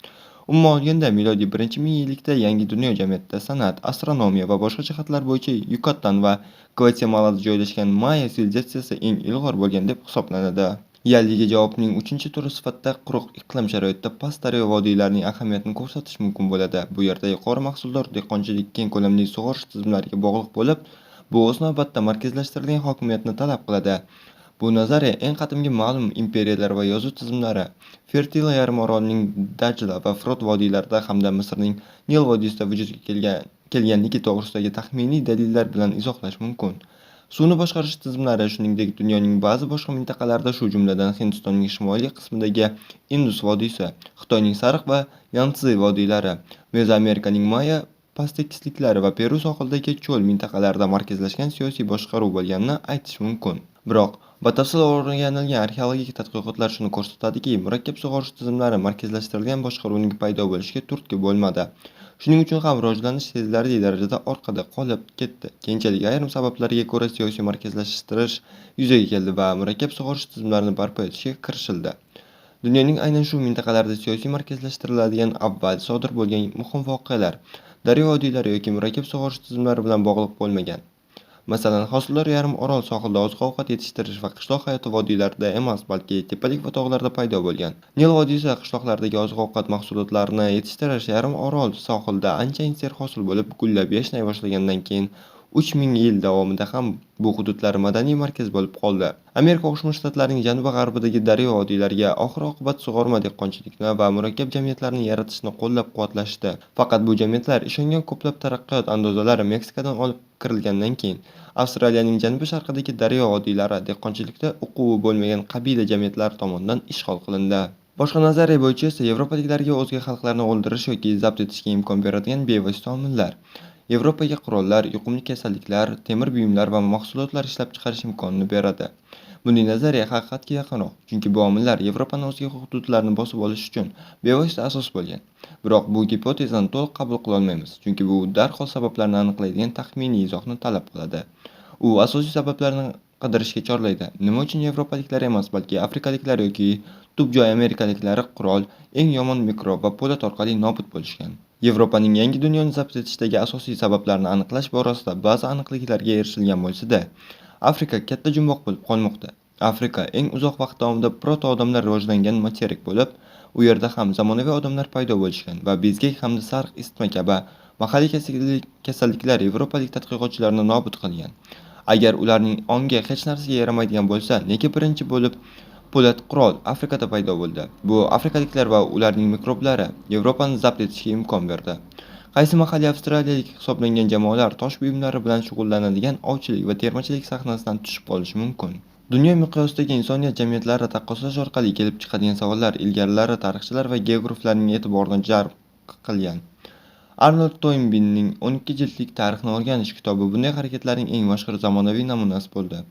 Umuman olganda, milodiy 1-ming yillikda Yangi dunyo jamiyatida san'at, astronomiya va boshqa jihatlar bo'yicha Yukatan va Gvatemalada joylashgan Maya sivilizatsiyasi eng ilg'or bo'lgan deb hisoblanadi. Yalliga javobning 3-turi sifatida quruq iqlim sharoitida past daryo vodiylarining ahamiyatini ko'rsatish mumkin bo'ladi. Bu yerda yuqori mahsuldor dehqonchilik keng ko'lamli sug'orish tizimlariga bog'liq bo'lib, bu o'z navbatida markazlashtirilgan hokimiyatni talab qiladi. Bu nazariya eng qadimgi ma'lum imperiyalar va yozuv tizimlari Fertil yarimorolning Dajla va Frot vodiylarida hamda Misrning Nil vodiysida vujudga kelganligi to'g'risidagi taxminiy dalillar bilan izohlash mumkin. Suvni boshqarish tizimlari, shuningdek, dunyoning ba'zi boshqa mintaqalarida, shu jumladan Hindistonning shimoliy qismidagi Indus vodiysi, Xitoyning Sariq va Yantszi vodiylari, Mezoamerikaning Maya pasttekisliklari va Peru sohilidagi cho'l mintaqalarida markazlashgan siyosiy boshqaruv bo'lganini aytish mumkin. Biroq, batafsil o'rganilgan arxeologik tadqiqotlar shuni ko'rsatadiki, murakkab sug'orish tizimlari markazlashtirilgan boshqaruvning paydo bo'lishiga turtki bo'lmadi. Shuning uchun ham rivojlanish sezilarli darajada orqada qolib ketdi. Keyinchalik ayrim sabablarga ko'ra siyosiy markazlashtirish yuzaga keldi va murakkab sug'orish tizimlarini barpo etishga kirishildi. Dunyoning aynan shu mintaqalarida siyosiy markazlashtiriladigan avval sodir bo'lgan muhim voqealar daryo vodiylari yoki murakkab sug'orish tizimlari bilan bog'liq bo'lmagan. Masalan, hosildor yarim orol sohilida oziq-ovqat yetishtirish va qishloq hayoti vodiylarida emas, balki tepalik va tog'larda paydo bo'lgan. Nil vodiysi qishloqlaridagi oziq-ovqat mahsulotlarini yetishtirish yarim orol sohilida anchayin serhosil bo'lib, gullab yashnay boshlagandan keyin 3000 yil davomida ham bu hududlar madaniy markaz bo'lib qoldi. Amerika Qo'shma Shtatlarining janubi-g'arbidagi daryo vodiylariga oxir-oqibat sug'orma dehqonchilikni va murakkab jamiyatlarni yaratishni qo'llab-quvvatlashdi. Faqat bu jamiyatlar ishongan ko'plab taraqqiyot andozalari Meksikadan olib kirilgandan keyin Avstraliyaning janubi-sharqidagi daryo vodiylari dehqonchilikda uquvi bo'lmagan qabila jamiyatlari tomonidan ishg'ol qilindi. Boshqa nazariya bo'yicha esa yevropaliklarga o'zga xalqlarni o'ldirish yoki zabt etishga imkon beradigan bevosita omillar Yevropaga qurollar, yuqumli kasalliklar, temir buyumlar va mahsulotlar ishlab chiqarish imkonini beradi. Bunday nazariya haqiqatga yaqinroq, chunki bu omillar Yevropani o'zga hududlarni bosib olish uchun bevosita asos bo'lgan. Biroq bu gipotezani to'liq qabul qila olmaymiz, chunki bu darhol sabablarni aniqlaydigan taxminiy izohni talab qiladi. U asosiy sabablarni qidirishga chorlaydi. Nima uchun yevropaliklar emas, balki afrikaliklar yoki tub joy amerikaliklari qurol, eng yomon mikrob va po'lat orqali nobud bo'lishgan? Yevropaning yangi dunyoni zabt etishdagi asosiy sabablarni aniqlash borasida ba'zi aniqliklarga erishilgan bo'lsa-da, Afrika katta jumboq bo'lib qolmoqda. Afrika eng uzoq vaqt davomida proto-odamlar rivojlangan materik bo'lib, u yerda ham zamonaviy odamlar paydo bo'lishgan va bezgak hamda sariq isitma kabi mahalliy kasalliklar yevropalik tadqiqotchilarni nobud qilgan. Agar ularning ongi hech narsaga yaramaydigan bo'lsa, nega birinchi bo'lib po'lat qurol Afrikada paydo bo'ldi? Bu afrikaliklar va ularning mikroblari Yevropani zabt etishga imkon berdi. Qaysi mahalliy avstraliyalik hisoblangan jamoalar tosh buyumlari bilan shug'ullanadigan ovchilik va termachilik sahnasidan tushib qolishi mumkin? Dunyo miqyosidagi insoniyat jamiyatlari taqqoslash orqali kelib chiqadigan savollar ilgarilari tarixchilar va geograflarning e'tiborini jalb qilgan. Arnold Toynbining 12 jildlik Tarixni o'rganish kitobi bunday harakatlarning eng mashhur zamonaviy namunasi bo'ldi.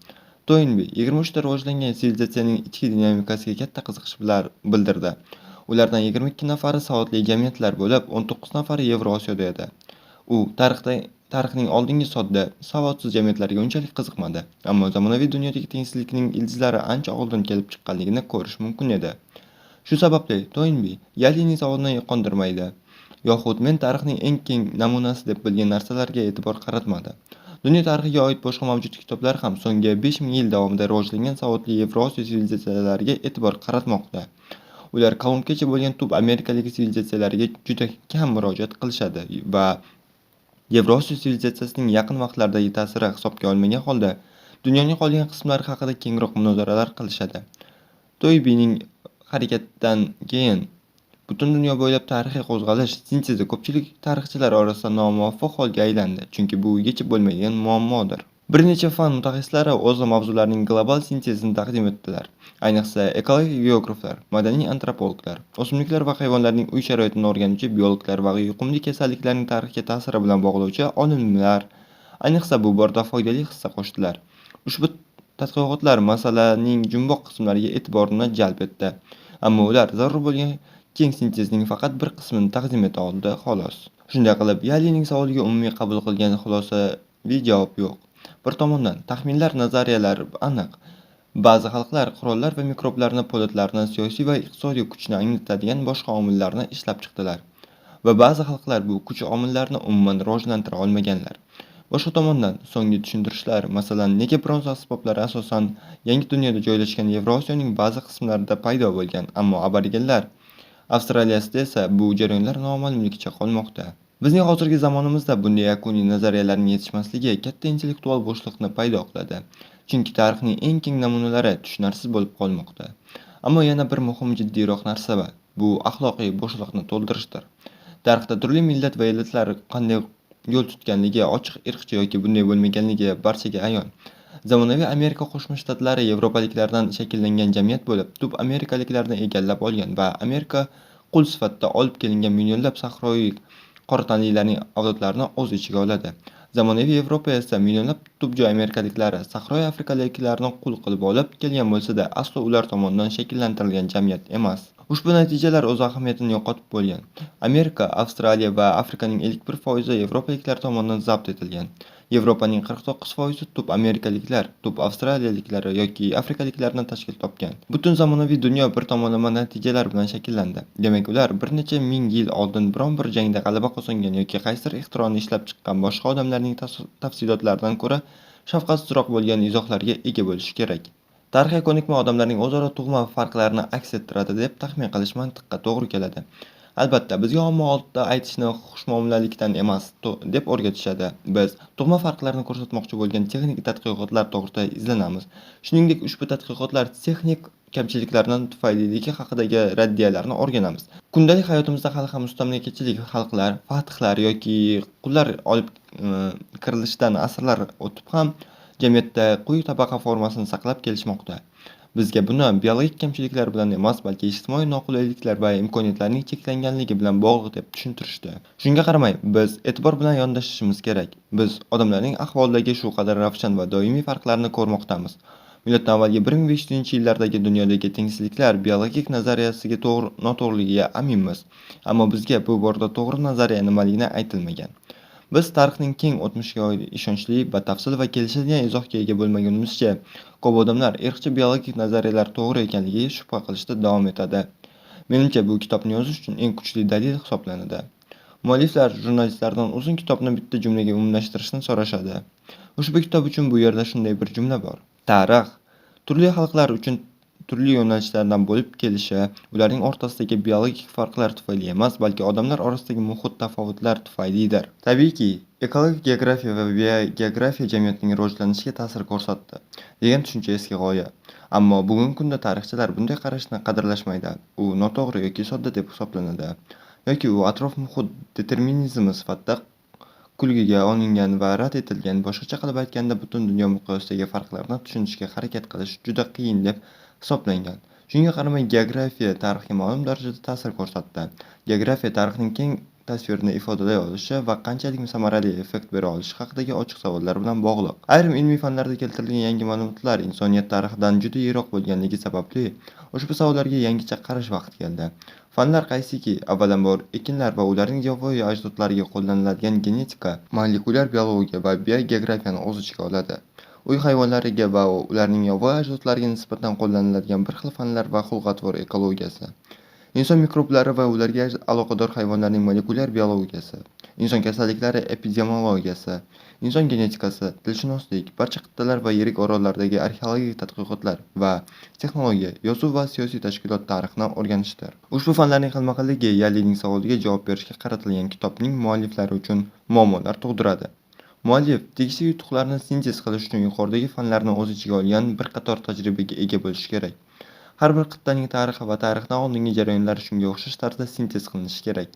Toynbi 23 ta rivojlangan sivilizatsiyaning ichki dinamikasiga katta qiziqish bildirdi. Ulardan 22 nafari savodli jamiyatlar bo'lib, 19 nafari Yevrosiyoda edi. U tarixning oldingi sodda, savodsiz jamiyatlariga unchalik qiziqmadi, ammo zamonaviy dunyodagi tengsizlikning ildizlari ancha oldin kelib chiqqanligini ko'rish mumkin edi. Shu sababli Toynbi Yalining savolini qondirmaydi, yoxud men tarixning eng keng namunasi deb bilgan narsalarga e'tibor qaratmadi. Dunyo tarixiga oid boshqa mavjud kitoblar ham so'nggi 5000 yil davomida rivojlangan savodli Yevrosiyo sivilizatsiyalariga e'tibor qaratmoqda. Ular Kolumbgacha bo'lgan tub amerikalik sivilizatsiyalariga juda kam murojaat qilishadi va Yevrosiyo sivilizatsiyasining yaqin vaqtlardagi ta'siri hisobga olinmagan holda dunyoning qolgan qismlari haqida kengroq munozaralar qilishadi. Toynbining harakatidan keyin butun dunyo bo'ylab tarixiy qo'zg'alish sintezi ko'pchilik tarixchilar orasida nomuvofiq holga aylandi, chunki bu yechib bo'lmaydigan muammodir. Bir necha fan mutaxassislari o'z mavzularining global sintezini taqdim etdilar. Ayniqsa, ekologik geograflar, madaniy antropologlar, o'simliklar va hayvonlarning uy sharoitini o'rganuvchi biologlar va yuqumli kasalliklarning tarixga ta'siri bilan bog'lovchi olimlar ayniqsa bu borada foydali hissa qo'shdilar. Ushbu tadqiqotlar masalaning jumboq qismlariga e'tiborni jalb etdi. Ammo ular zarur bo'lgan keng sintezning faqat bir qismini taqdim eta oldi, xolos. Shunday qilib, Yalining savoliga umumiy qabul qilgan xulosaviy javob yo'q. Bir tomondan, taxminlar, nazariyalar aniq. Ba'zi xalqlar qurollar va mikroblarni, po'latlarni, siyosiy va iqtisodiy kuchni anglatadigan boshqa omillarni ishlab chiqdilar. Va ba'zi xalqlar bu kuch omillarini umuman rivojlantira olmaganlar. Boshqa tomondan, so'nggi tushuntirishlar, masalan, nega bronza asboblari asosan yangi dunyoda joylashgan Yevrosiyoning ba'zi qismlarida paydo bo'lgan, ammo aborigenlar Avstraliyasida esa bu jarayonlar noma'lumligicha qolmoqda. Bizning hozirgi zamonimizda bunday yakuniy nazariyalarning yetishmasligi katta intellektual bo'shliqni paydo qiladi. Chunki tarixning eng keng namunalari tushunarsiz bo'lib qolmoqda. Ammo yana bir muhim jiddiyroq narsa bor. Bu axloqiy bo'shliqni to'ldirishdir. Tarixda turli millat va millatlar qanday yo'l tutganligi, ochiq irqchi yoki bunday bo'lmaganligi barchaga ayon. Zamonaviy Amerika Qo'shma Shtatlari yevropaliklardan shakllangan jamiyat bo'lib, tub amerikaliklarni egallab olgan va Amerika qul sifatida olib kelingan millionlab sahroyi qora tanlilarning avlodlarini o'z ichiga oladi. Zamonaviy Yevropa esa millionlab tubjoy amerikaliklari sahroyi afrikaliklarni qul qilib olib kelgan bo'lsa-da, aslo ular tomonidan shakllantirilgan jamiyat emas. Ushbu natijalar o'z ahamiyatini yo'qotib bo'lgan. Amerika, Avstraliya va Afrikaning 51% yevropaliklar tomonidan zabt etilgan. Yevropaning 49% tub amerikaliklar, tub avstraliyaliklar yoki afrikaliklarni tashkil topgan. Butun zamonaviy dunyo bir tomonlama natijalar bilan shakllandi. Demak, ular bir necha ming yil oldin biron bir jangda g'alaba qozongan yoki qaysidir ixtironi ishlab chiqqan boshqa odamlarning tafsilotlaridan ko'ra shafqatsizroq bo'lgan izohlarga ega bo'lishi kerak. Tarixiy ko'nikma odamlarning o'zaro tug'ma farqlarini aks ettiradi deb taxmin qilish mantiqqa to'g'ri keladi. Albatta, bizga omma oldida aytishni xushmuomalalikdan emas deb o'rgatishadi. Biz tug'ma farqlarni ko'rsatmoqchi bo'lgan texnik tadqiqotlar to'g'risida izlanamiz. Shuningdek, ushbu tadqiqotlar texnik kamchiliklardan tufayliligi haqidagi raddiyalarni o'rganamiz. Kundalik hayotimizda hali ham mustamlakachilik xalqlar, fathlar yoki qullar olib kirilishidan asrlar o'tib ham jamiyatda quyi tabaqa formasini saqlab kelishmoqda. Bizga buni biologik kamchiliklar bilan emas, balki ijtimoiy noqulayliklar va imkoniyatlarning cheklanganligi bilan bog'liq deb tushuntirishdi. Shunga qaramay, biz e'tibor bilan yondashishimiz kerak. Biz odamlarning ahvolidagi shu qadar ravshan va doimiy farqlarni ko'rmoqdamiz. Miloddan avvalgi 1500-yillardagi dunyodagi tengsizliklar biologik nazariyasiga noto'g'riligiga aminmiz. Ammo bizga bu borada to'g'ri nazariya nimaligini aytilmagan. Biz tarixning keng o'tmishiga oid ishonchli, batafsil va kelishadigan izohga ega bo'lmagunimizcha, ko'p odamlar irqchi biologik nazariyalar to'g'ri ekanligiga shubha qilishda davom etadi. Menimcha, bu kitobni yozish uchun eng kuchli dalil hisoblanadi. Mualliflar jurnalistlardan uzun kitobni bitta jumlaga umumlashtirishni so'rashadi. Ushbu kitob uchun bu yerda shunday bir jumla bor. Tarix turli xalqlar uchun turli yo'nalishlardan bo'lib kelishi, ularning o'rtasidagi biologik farqlar tufayli emas, balki odamlar orasidagi muhit tafovutlar tufaylidir. Tabiiyki, ekologik geografiya va biogeografiya jamiyatning rivojlanishiga ta'sir ko'rsatdi, degan tushuncha eski g'oya. Ammo bugungi kunda tarixchilar bunday qarashni qadrlashmaydi. U noto'g'ri yoki sodda deb hisoblanadi. Yoki u atrof-muhit determinizmi sifatida kulgiga olingan va rad etilgan, boshqacha qilib aytganda, butun dunyo miqyosidagi farqlarni tushunishga harakat qilish juda qiyin deb hisoblangan. Shunga qaramay, geografiya tarixga ma'lum darajada ta'sir ko'rsatdi. Geografiya tarixning keng tasvirini ifodalay olishi va qanchalik samarali effekt bera olishi haqidagi ochiq savollar bilan bog'liq. Ayrim ilmiy fanlarda keltirilgan yangi ma'lumotlar insoniyat tarixidan juda yiroq bo'lganligi sababli ushbu savollarga yangicha qarash vaqti keldi. Fanlar qaysiki, avvalambor, ekinlar va ularning yovvoyi ajdodlariga qo'llaniladigan genetika, molekulyar biologiya va biogeografiyani o'z ichiga oladi. Uy hayvonlariga va ularning yovvoyi ajdodlariga nisbatan qo'llaniladigan bir xil fanlar va xulq-atvor ekologiyasi. Inson mikroblari va ularga aloqador hayvonlarning molekulyar biologiyasi, inson kasalliklari epidemiologiyasi, inson genetikasi, tilshunoslik, barcha qit'alar va yirik orollardagi arxeologik tadqiqotlar va texnologiya, yozuv va siyosiy tashkilot tarixini o'rganishdir. Ushbu fanlarning xilma-xilligi Yallining savoliga javob berishga qaratilgan kitobning mualliflari uchun muammolar tug'diradi. Muallif tegishli yutuqlarni sintez qilish uchun yuqoridagi fanlarni o'z ichiga olgan bir qator tajribaga ega bo'lishi kerak. Har bir qit'aning tarixi va tarixdan oldingi jarayonlar shunga o'xshash tarzda sintez qilinishi kerak.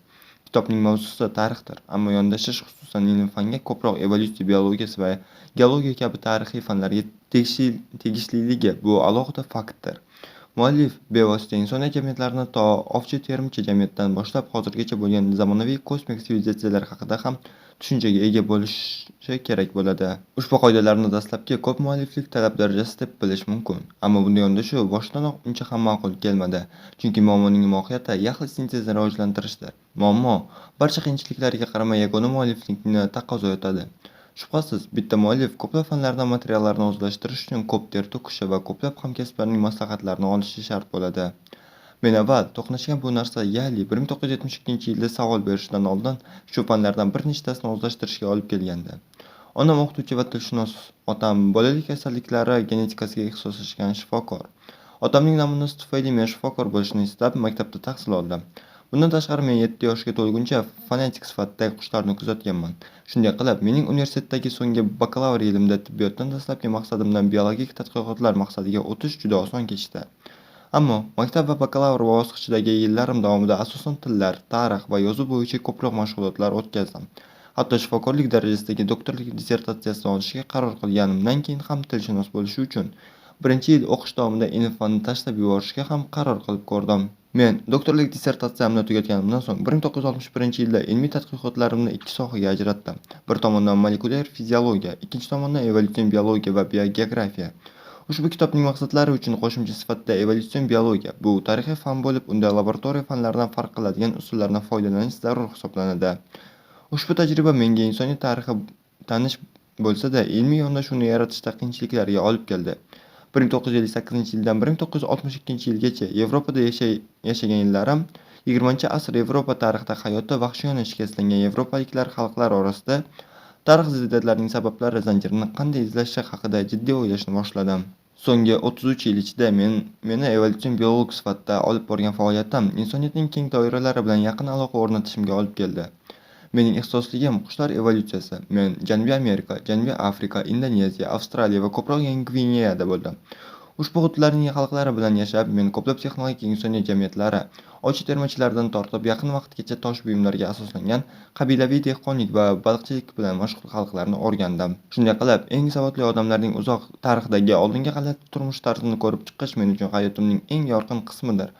Kitobning mavzusi tarixdir, ammo yondashish xususan ilm-fanga ko'proq evolyutsiya biologiyasi va geologiya kabi tarixiy fanlarga tegishliligi bu alohida faktdir. Muallif bevosita insoniyat jamiyatlarini to ovchi-terimchi jamiyatdan boshlab hozirgacha bo'lgan zamonaviy kosmik sivilizatsiyalar haqida ham tushunchaga ega bo'lishi kerak bo'ladi. Ushbu qoidalarni dastlabki ko'p mualliflik talab darajasi deb bilish mumkin, ammo bunday yondashuv boshidanoq uncha ham ma'qul kelmadi, chunki muammoning mohiyati yaxlit sintezni rivojlantirishdir. Muammo barcha qiyinchiliklarga qaramay yagona mualliflikni taqozo etadi. Shubhasiz, bitta muallif ko'plab fanlardan materiallarni o'zlashtirish uchun ko'p ter to'kishi va ko'plab hamkasblarining maslahatlarini olishi shart bo'ladi. Men avval to'qnashgan bu narsa Yalli 1972-yilda savol berishidan oldin shu fanlardan bir nechtasini o'zlashtirishga olib kelgandi. Onam o'qituvchi va tilshunos, otam bolalik kasalliklari genetikasiga ixtisoslashgan shifokor. Otamning namunasi tufayli men shifokor bo'lishni istab maktabda tahsil oldim. Bundan tashqari men 7 yoshga to'lguncha fanatik sifatida qushlarni kuzatganman. Shunday qilib, mening universitetdagi so'nggi bakalavr yilimda tibbiyotdan dastlabki maqsadimdan biologik tadqiqotlar maqsadiga o'tish juda oson kechdi. Ammo maktab va bakalavr bosqichidagi yillarim davomida asosan tillar, tarix va yozuv bo'yicha ko'proq mashg'ulotlar o'tkazdim. Hatto shifokorlik darajasidagi doktorlik dissertatsiyasini olishga qaror qilganimdan keyin ham tilshunos bo'lishi uchun birinchi yil o'qish davomida ilm-fanni tashlab yuborishga ham qaror qilib ko'rdim. Men doktorlik dissertatsiyamni tugatganimdan so'ng 1961-yilda ilmiy tadqiqotlarimni ikki sohaga ajratdim. Bir tomondan molekulyar fiziologiya, ikkinchi tomondan evolyutsion biologiya va biogeografiya. Ushbu kitobning maqsadlari uchun qo'shimcha sifatida evolyutsion biologiya bu tarixiy fan bo'lib, unda laboratoriya fanlaridan farq qiladigan usullardan foydalanish zarur hisoblanadi. Ushbu tajriba menga insoniyat tarixi tanish bo'lsa-da, ilmiy yondashuvni yaratishda qiyinchiliklarga olib keldi. 1958-yildan 1962-yilgacha Yevropada yashagan yillarim 20-asr Yevropa tarixida hayotda vahshiyona shikastlangan yevropaliklar xalqlar orasida tarix ziddiyatlarining sabablari zanjirini qanday izlashi haqida jiddiy o'ylashni boshladim. So'nggi 33 yil ichida meni evolyutsion biolog sifatida olib borgan faoliyatim insoniyatning keng doiralari bilan yaqin aloqa o'rnatishimga olib keldi. Mening ixtisosligim qushlar evolyutsiyasi. Men Janubiy Amerika, Janubiy Afrika, Indoneziya, Avstraliya va ko'proq Yangi Gvineyada bo'ldim. Ushbu hududlarning xalqlari bilan yashab, men ko'plab texnologik insoniyat jamiyatlari, ovchi-termachilardan tortib yaqin vaqtgacha tosh buyumlarga asoslangan qabilaviy dehqonlik va baliqchilik bilan mashg'ul xalqlarni o'rgandim. Shunday qilib, eng savodli odamlarning uzoq tarixdagi oldinga g'alati turmush tarzini ko'rib chiqish men uchun hayotimning eng yorqin qismidir.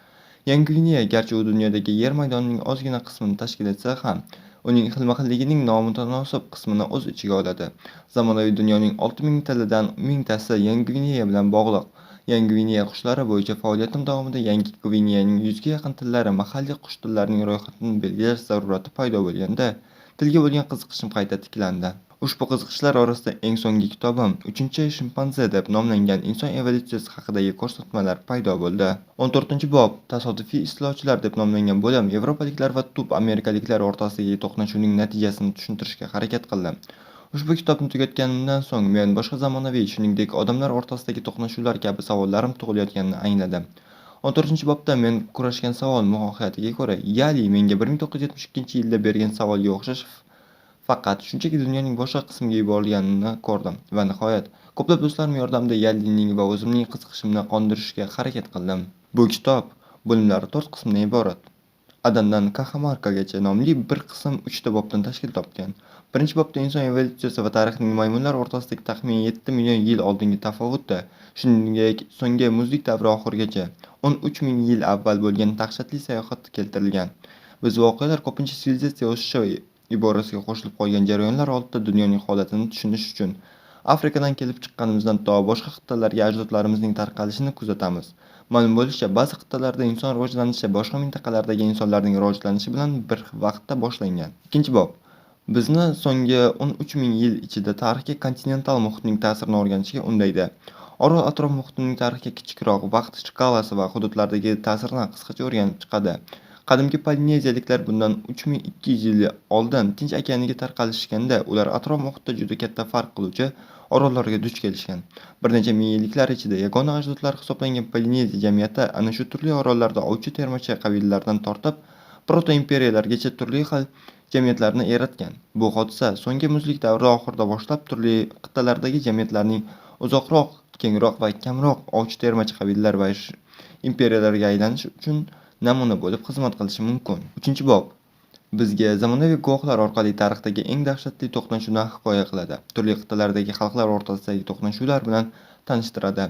Yangi Gvineya, garchi u dunyodagi yer maydonining ozgina qismini tashkil etsa ham, uning xilma-xilligining nomutanosib qismini o'z ichiga oladi. Zamonaviy dunyoning 6000 tilidan 1000 tasi Yangi Gvineya bilan bog'liq. Yangi Gvineya qushlari bo'yicha faoliyatim davomida Yangi Gvineyaning 100 ga yaqin tillari mahalliy qush tillarining ro'yxatini belgilash zarurati paydo bo'lganda, tilga bo'lgan qiziqishim qayta tiklandi. Ushbu qiziqishlar orasida eng so'nggi kitobim "Uchinchi shimpanze" deb nomlangan inson evolyutsiyasi haqidagi ko'rsatmalar paydo bo'ldi. 14-bob "Tasodifiy istilochilar" deb nomlangan bo'lim yevropaliklar va tub amerikaliklar o'rtasidagi to'qnashuvning natijasini tushuntirishga harakat qildi. Ushbu kitobni tugatganimdan so'ng men boshqa zamonaviy, shuningdek, odamlar o'rtasidagi to'qnashuvlar kabi savollarim tug'ilayotganini angladim. 14-bobda men kurashgan savol mohiyatiga ko'ra, Yali menga 1972-yilda bergan savolga o'xshash faqat shunchaki dunyoning boshqa qismiga yuborilganini ko'rdim va nihoyat ko'plab do'stlarim yordamida Yallining va o'zimning qiziqishimni qondirishga harakat qildim. Bu kitob bo'limlari 4 qismdan iborat. Adandan Kaxamarkagacha nomli bir qism 3 ta bobdan tashkil topgan. Birinchi bobda inson evolyutsiyasi va tarixining maymunlar o'rtasidagi taxminan 7 million yil oldingi tafovutda, shuningdek, so'nggi muzlik davri oxirigacha 13 ming yil avval bo'lgan dahshatli sayohat keltirilgan. Biz voqealar ko'pincha sivilizatsiya o'sishi iborasiga qo'shilib qolgan jarayonlar oldida dunyoning holatini tushunish uchun Afrikadan kelib chiqqanimizdan to boshqa qit'alarga ajdodlarimizning tarqalishini kuzatamiz. Ma'lum bo'lishicha, ba'zi qit'alarda inson rivojlanishi boshqa mintaqalardagi insonlarning rivojlanishi bilan bir vaqtda boshlangan. Ikkinchi bob bizni so'nggi 13 ming yil ichida tarixga kontinental muhitning ta'sirini o'rganishga undaydi. Orol atrof muhitining tarixga kichikroq vaqt shkalasi va hududlardagi ta'sirini qisqacha o'rganib chiqadi. Qadimgi polineziyaliklar bundan 3200 yil oldin Tinch okeaniga tarqalishganda, ular atrof muhitda juda katta farq qiluvchi orollarga duch kelishgan. Bir necha ming yilliklar ichida yagona ajdodlar hisoblangan Polineziya jamiyati ana shu turli orollarda ovchi-termachi qabilalardan tortib proto-imperiyalargacha turli xil jamiyatlarni yaratgan. Bu hodisa so'nggi muzlik davri oxirida boshlab turli qit'alardagi jamiyatlarning uzoqroq, kengroq va kamroq ovchi-termachi qabilalar va imperiyalarga aylanish uchun namuna bo'lib xizmat qilishi mumkin. Uchinchi bob bizga zamonaviy guvohlar orqali tarixdagi eng dahshatli to'qnashuvni hikoya qiladi. Turli qit'alardagi xalqlar o'rtasidagi to'qnashuvlar bilan tanishtiradi.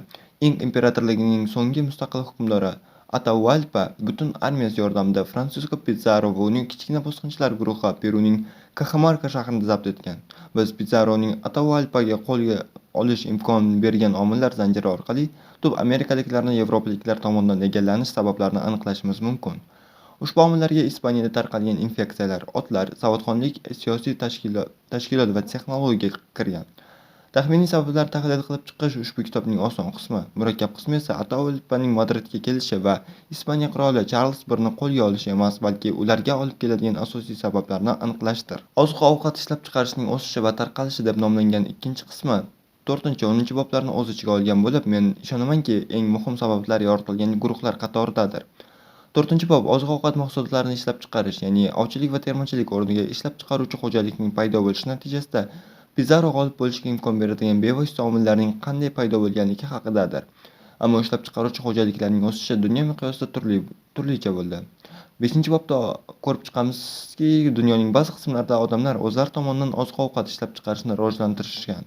Ink imperatorligining so'nggi mustaqil hukmdori Ataualpa butun armiyasi yordamida Fransisko Pizarro va uning kichkina bosqinchilar guruhi Peruning Kaxamarka shahrini zabt etgan. Biz Pizarroning Ataualpaga qo'lga olish imkon bergan omillar zanjiri orqali tub amerikaliklarni yevropaliklar tomonidan egallanish sabablarini aniqlashimiz mumkin. Ushbu omillarga Ispaniyada tarqalgan infeksiyalar, otlar, savodxonlik, siyosiy tashkilot va texnologiya kirgan. Taxminiy sabablarni tahlil qilib chiqish ushbu kitobning oson qismi, murakkab qismi esa Ataualpaning Madridga kelishi va Ispaniya qiroli Charlz I qo'lga olishi emas, balki ularga olib keladigan asosiy sabablarni aniqlashdir. Oziq-ovqat ishlab chiqarishning o'sishi va tarqalishi deb nomlangan ikkinchi qismi 4-10 boblarni o'z ichiga olgan bo'lib, men ishonamanki, eng muhim sabablar yoritilgan guruhlar qatoridadir. To'rtinchi bob oziq-ovqat mahsulotlarini ishlab chiqarish, ya'ni ovchilik va termachilik o'rniga ishlab chiqaruvchi xo'jalikning paydo bo'lishi natijasida Pizarro g'olib bo'lishga imkon beradigan bevosita omillarning qanday paydo bo'lganligi haqidadir. Ammo ishlab chiqaruvchi xo'jaliklarning o'sishi dunyo miqyosida turlicha bo'ldi. Beshinchi bobda ko'rib chiqamizki, dunyoning ba'zi qismlarida odamlar o'zlari tomonidan oziq-ovqat ishlab chiqarishni rivojlantirishgan.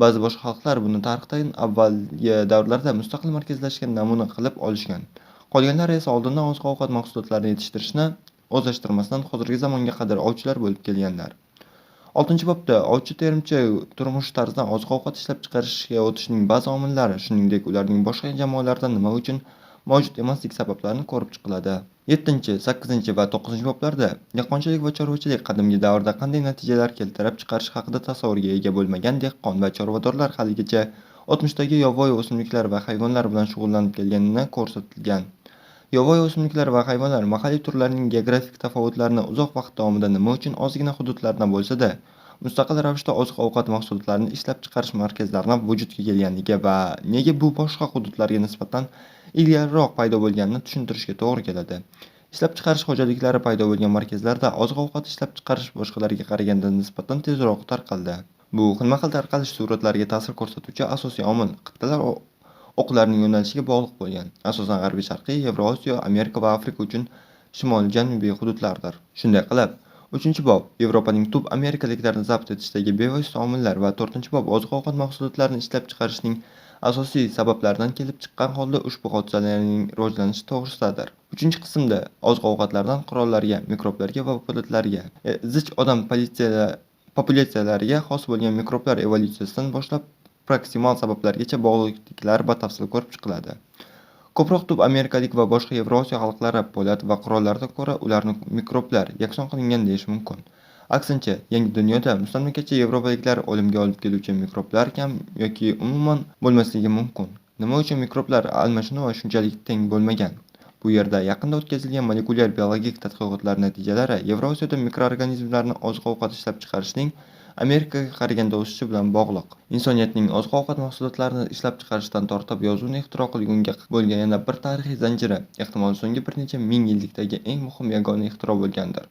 Ba'zi boshqa xalqlar buni tarixdan avvalgi davrlarda mustaqil markazlashgan namuna qilib olishgan. Qolganlari esa oldindan oziq-ovqat mahsulotlarini yetishtirishni o'zlashtirmasdan hozirgi zamonga qadar ovchilar bo'lib kelganlar. Oltinchi bobda ovchi-terimchi turmush tarzidan oziq-ovqat ishlab chiqarishga o'tishning ba'zi omillari, shuningdek, ularning boshqa jamoalarda nima uchun mavjud emasligi sabablarini ko'rib chiqiladi. Yettinchi, sakkizinchi va to'qqizinchi boblarda dehqonchilik va chorvachilik qadimgi davrda qanday natijalar keltirib chiqarish haqida tasavvurga ega bo'lmagan dehqon va chorvadorlar haligacha o'tmishdagi yovvoyi o'simliklar va hayvonlar bilan shug'ullanib kelganini ko'rsatilgan. Yovvoyi o'simliklar va hayvonlar mahalliy turlarning geografik tafovutlarini uzoq vaqt davomida nima uchun ozgina hududlardan bo'lsa-da, mustaqil ravishda oziq-ovqat mahsulotlarini ishlab chiqarish markazlarini vujudga kelganligi va nega bu boshqa hududlarga nisbatan ilgariroq paydo bo'lganini tushuntirishga to'g'ri keladi. Ishlab chiqarish xo'jaliklari paydo bo'lgan markazlarda oziq-ovqat ishlab chiqarish boshqalarga qaraganda nisbatan tezroq tarqaldi. Bu xilma-xil tarqalish suratlariga ta'sir ko'rsatuvchi asosiy omil qit'alar o'qlarining yo'nalishiga bog'liq bo'lgan, asosan g'arbiy-sharqiy, Yevrosiyo, Amerika va Afrika uchun shimoli-janubiy hududlardir. Shunday qilib, uchinchi bob Yevropaning tub amerikaliklarni zabt etishdagi bevosita omillar va to'rtinchi bob oziq-ovqat mahsulotlarini ishlab chiqarishning asosiy sabablaridan kelib chiqqan holda ushbu hodisalarning rivojlanishi to'g'risidadir. Uchinchi qismda oziq-ovqatlardan qurollarga, mikroblarga va po'latlarga, zich odam populyatsiyalariga xos bo'lgan mikroblar evolyutsiyasidan boshlab proksimal sabablargacha bog'liqliklar batafsil ko'rib chiqiladi. Ko'proq tub amerikalik va boshqa Yevrosiyo xalqlari po'lat va qurollardan ko'ra ularni mikroblar yakson qilingan deyish mumkin. Aksincha, yangi dunyoda mustamlakachi yevropaliklar o'limga olib keluvchi mikroblar kam yoki umuman bo'lmasligi mumkin. Nima uchun mikroblar almashinuvi shunchalik teng bo'lmagan? Bu yerda yaqinda o'tkazilgan molekulyar biologik tadqiqotlar natijalari Yevrosiyoda mikroorganizmlarni oziq-ovqat ishlab chiqarishning Amerikaga qaraganda o'sishi bilan bog'liq. Insoniyatning oziq-ovqat mahsulotlarini ishlab chiqarishdan tortib yozuvni ixtiro qilgunga bo'lgan yana bir tarixiy zanjiri, ehtimol so'nggi bir necha ming yillikdagi eng muhim yagona ixtiro bo'lgandir.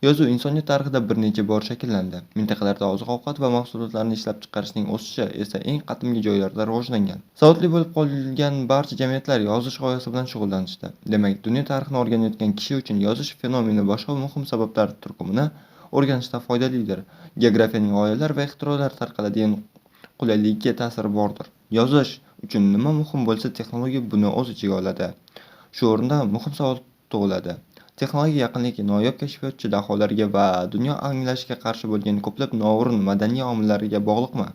Yozuv insoniyat tarixida bir necha bor shakllandi. Mintaqalarda oziq-ovqat va mahsulotlarni ishlab chiqarishning o'sishi esa eng qadimgi joylarda rivojlangan. Savodli bo'lib qolgan barcha jamiyatlar yozish g'oyasi bilan shug'ullanishdi. Demak, dunyo tarixini o'rganayotgan kishi uchun yozish fenomeni boshqa muhim sabablar turkumini o'rganishda foydalidir. Geografiyaning g'oyalar va ixtirolar tarqaladigan qulayligiga ta'siri bordir. Yozish uchun nima muhim bo'lsa, texnologiya buni o'z ichiga oladi. Shu o'rinda muhim savol tug'iladi. Texnologiya yaqinligi noyob kashfiyotchi daholarga va dunyo anglashga qarshi bo'lgan ko'plab noo'rin madaniy omillarga bog'liqmi?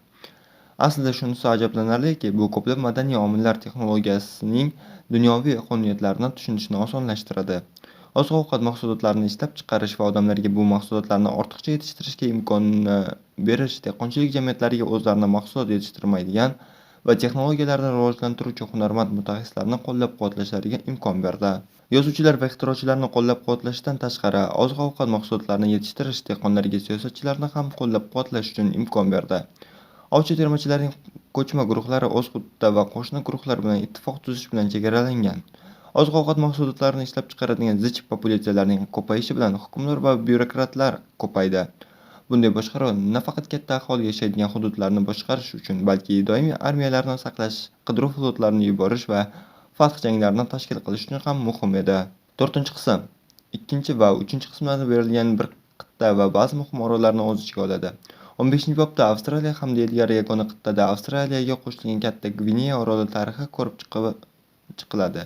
Aslida shunisi ajablanarliki, bu ko'plab madaniy omillar texnologiyasining dunyoviy qonuniyatlarini tushunishni osonlashtiradi. Oziq-ovqat mahsulotlarini ishlab chiqarish va odamlarga bu mahsulotlarni ortiqcha yetishtirishga imkonni berish dehqonchilik jamiyatlariga o'zlarini mahsulot yetishtirmaydigan va texnologiyalarni rivojlantiruvchi hunarmand mutaxassislarni qo'llab-quvvatlashlariga imkon berdi. Yozuvchilar va ixtirochilarni qo'llab-quvvatlashdan tashqari, oziq-ovqat mahsulotlarini yetishtirish dehqonlarga siyosatchilarni ham qo'llab-quvvatlash uchun imkon berdi. Ovchi-termachilarning ko'chma guruhlari o'z hududida va qo'shni guruhlar bilan ittifoq tuzish bilan chegaralangan. Oziq-ovqat mahsulotlarini ishlab chiqaradigan zich populyatsiyalarning ko'payishi bilan hukmdor va byurokratlar ko'paydi. Bunday boshqaruv nafaqat katta aholi yashaydigan hududlarni boshqarish uchun, balki doimiy armiyalarni saqlash, qidiruv flotlarini yuborish va fath janglarini tashkil qilish uchun ham muhim edi. 4-qism 2 va 3-qismlarda berilgan bir qit'a va ba'zi muhim orollarni o'z ichiga oladi. 15-bobda Avstraliya hamda ilgari yagona qit'ada Avstraliyaga qo'shilgan Katta Gvineya oroli tarixi ko'rib chiqiladi.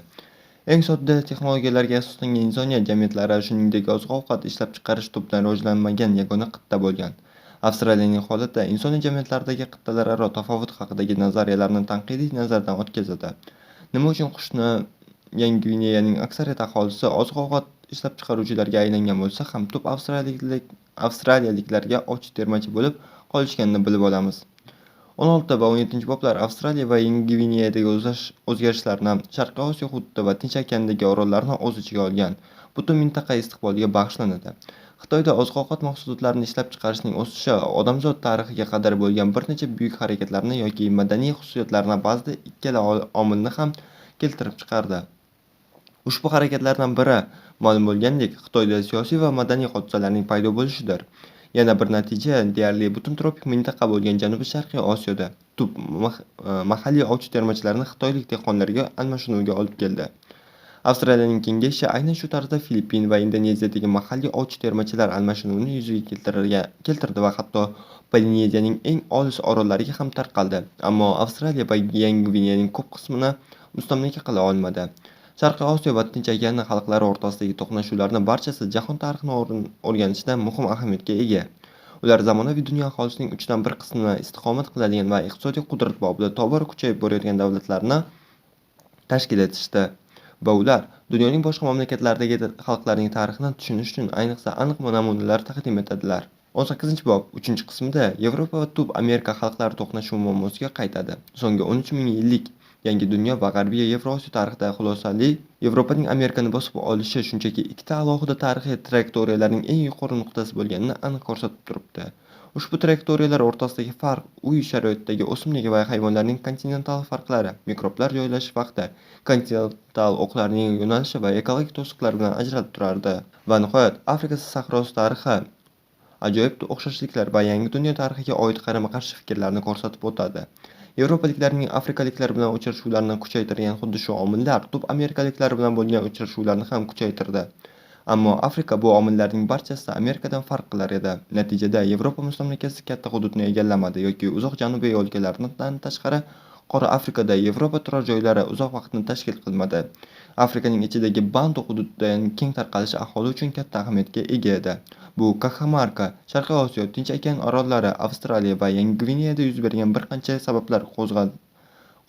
Eng sodda texnologiyalarga asoslangan insoniyat jamiyatlari, shuningdek, oziq-ovqat ishlab chiqarish tubdan rivojlanmagan yagona qit'a bo'lgan. Avstraliyaning holati insoniyat jamiyatlaridagi qit'alararo tafovut haqidagi nazariyalarni tanqidiy nazardan o'tkazadi. Nima uchun qushni Yangi Gvineyaning aksariyat aholisi oziq-ovqat ishlab chiqaruvchilarga aylangan bo'lsa ham, tub avstraliyaliklarga ovchi-termachi bo'lib qolishganini bilib olamiz. 16 va 17-boblar Avstraliya va Yangi Gvineyadagi o'zgarishlarni, Sharqiy Osiyo hududi va Tinch okeanidagi orollarni o'z ichiga olgan butun mintaqa istiqboliga bag'ishlanadi. Xitoyda oziq-ovqat mahsulotlarini ishlab chiqarishning o'sishi odamzod tarixiga qadar bo'lgan bir necha buyuk harakatlarni yoki madaniy xususiyatlarni, ba'zida ikkala omilni ham keltirib chiqardi. Ushbu harakatlardan biri, ma'lum bo'lgandek, Xitoyda siyosiy va madaniy hodisalarning paydo bo'lishidir. Yana bir natija deyarli butun tropik mintaqa bo'lgan Janubi-Sharqiy Osiyoda tub mahalliy ovchi termachilarni xitoylik dehqonlarga almashinuvga olib keldi. Avstraliyaning kengayishi aynan shu tarzda Filippin va Indoneziyadagi mahalliy ovchi termachilar almashinuvini yuzaga keltirdi va hatto Polineziyaning eng olis orollariga ham tarqaldi. Ammo Avstraliya va Yangi Gvineyaning ko'p qismini mustamlaka qila olmadi. Sharqiy Osiyo va Tinch okeani xalqlari o'rtasidagi to'qnashuvlarning barchasi jahon tarixini o'rganishda muhim ahamiyatga ega. Ular zamonaviy dunyo aholisining 1/3 qismini istiqomat qiladigan va iqtisodiy qudrat bobida tobora kuchayib borayotgan davlatlarni tashkil etishdi. Va ular dunyoning boshqa mamlakatlaridagi xalqlarning tarixini tushunish uchun ayniqsa aniq namunalar taqdim etadilar. 18-bob 3-qismida Yevropa va tub Amerika xalqlari to'qnashuvi muammosiga qaytadi. So'nggi 13 ming yillik yangi dunyo va G'arbiy Yevrosiyo tarixida xulosali Yevropaning Amerikani bosib olishi shunchaki ikkita alohida tarixiy trayektoriyalarning eng yuqori nuqtasi bo'lganini aniq ko'rsatib turibdi. Ushbu trayektoriyalar o'rtasidagi farq uy sharoitidagi o'simlik va hayvonlarning kontinental farqlari, mikroblar joylashish vaqti, kontinental o'qlarning yo'nalishi va ekologik to'siqlar bilan ajralib turardi. Va nihoyat, Afrika sahrosi tarixi ajoyib o'xshashliklar va yangi dunyo tarixiga oid qarama-qarshi fikrlarni ko'rsatib o'tadi. Yevropaliklarning afrikaliklar bilan uchrashuvlarini kuchaytirgan xuddi shu omillar tub amerikaliklar bilan bo'lgan uchrashuvlarni ham kuchaytirdi. Ammo Afrika bu omillarning barchasida Amerikadan farq qilar edi. Natijada Yevropa mustamlakasi katta hududni egallamadi yoki uzoq janubiy o'lkalardan tashqari Qora Afrikada Yevropa turar joylari uzoq vaqtni tashkil qilmadi. Afrikaning ichidagi Bantu hududidan keng tarqalishi aholi uchun katta ahamiyatga ega edi. Bu Kaxamarka, Sharqiy Osiyo, Tinch okean orollari, Avstraliya va Yangi Gvineyada yuz bergan bir qancha sabablar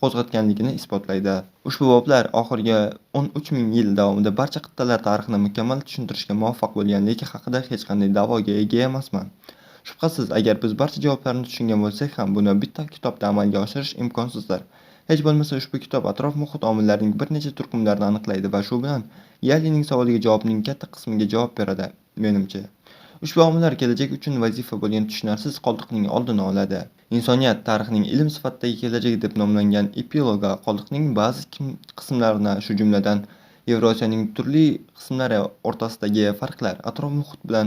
qo'zg'atganligini isbotlaydi. Ushbu boblar oxirgi 13 ming yil davomida barcha qit'alar tarixini mukammal tushuntirishga muvaffaq bo'lganligi haqida hech qanday da'voga ega emasman. Shubhasiz, agar biz barcha javoblarni tushungan bo'lsak ham, buni bitta kitobda amalga oshirish imkonsizdir. Hech bo'lmasa ushbu kitob atrof-muhit omillarining bir necha turkumlarini aniqlaydi va shu bilan Yalining savoliga javobning katta qismiga javob beradi, menimcha. Ushbu omillar kelajak uchun vazifa bo'lgan tushunarsiz qoldiqning oldini oladi. Insoniyat tarixining ilm sifatidagi kelajagi deb nomlangan epiloga qoldiqning ba'zi qismlarini, shu jumladan Yevrosiyoning turli qismlari o'rtasidagi farqlar, atrof-muhit bilan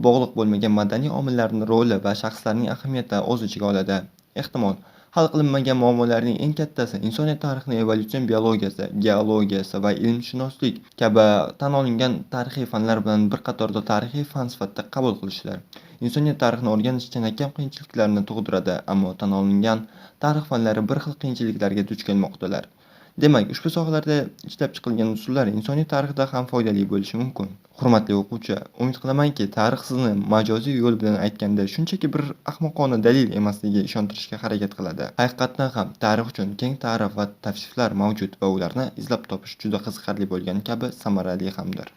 bog'liq bo'lmagan madaniy omillarning roli va shaxslarning ahamiyati o'z ichiga oladi. Ehtimol, hal qilinmagan muammolarning eng kattasi insoniyat tarixini evolyutsion biologiyasi, geologiyasi va ilmshunoslik kabi tan olingan tarixiy fanlar bilan bir qatorda tarixiy fan sifatida qabul qilishdir. Insoniyat tarixini o'rganish chinakam qiyinchiliklarni tug'diradi, ammo tan olingan tarix fanlari bir xil qiyinchiliklarga duch kelmoqdalar. Demak, ushbu sohalarda ishlab chiqilgan usullar insoniyat tarixida ham foydali bo'lishi mumkin. Hurmatli o'quvchi, umid qilamanki, tarix sizni majoziy yo'l bilan aytganda shunchaki bir ahmoqona dalil emasligiga ishontirishga harakat qiladi. Haqiqatdan ham tarix uchun keng ta'rif va tavsiflar mavjud va ularni izlab topish juda qiziqarli bo'lgani kabi samarali hamdir.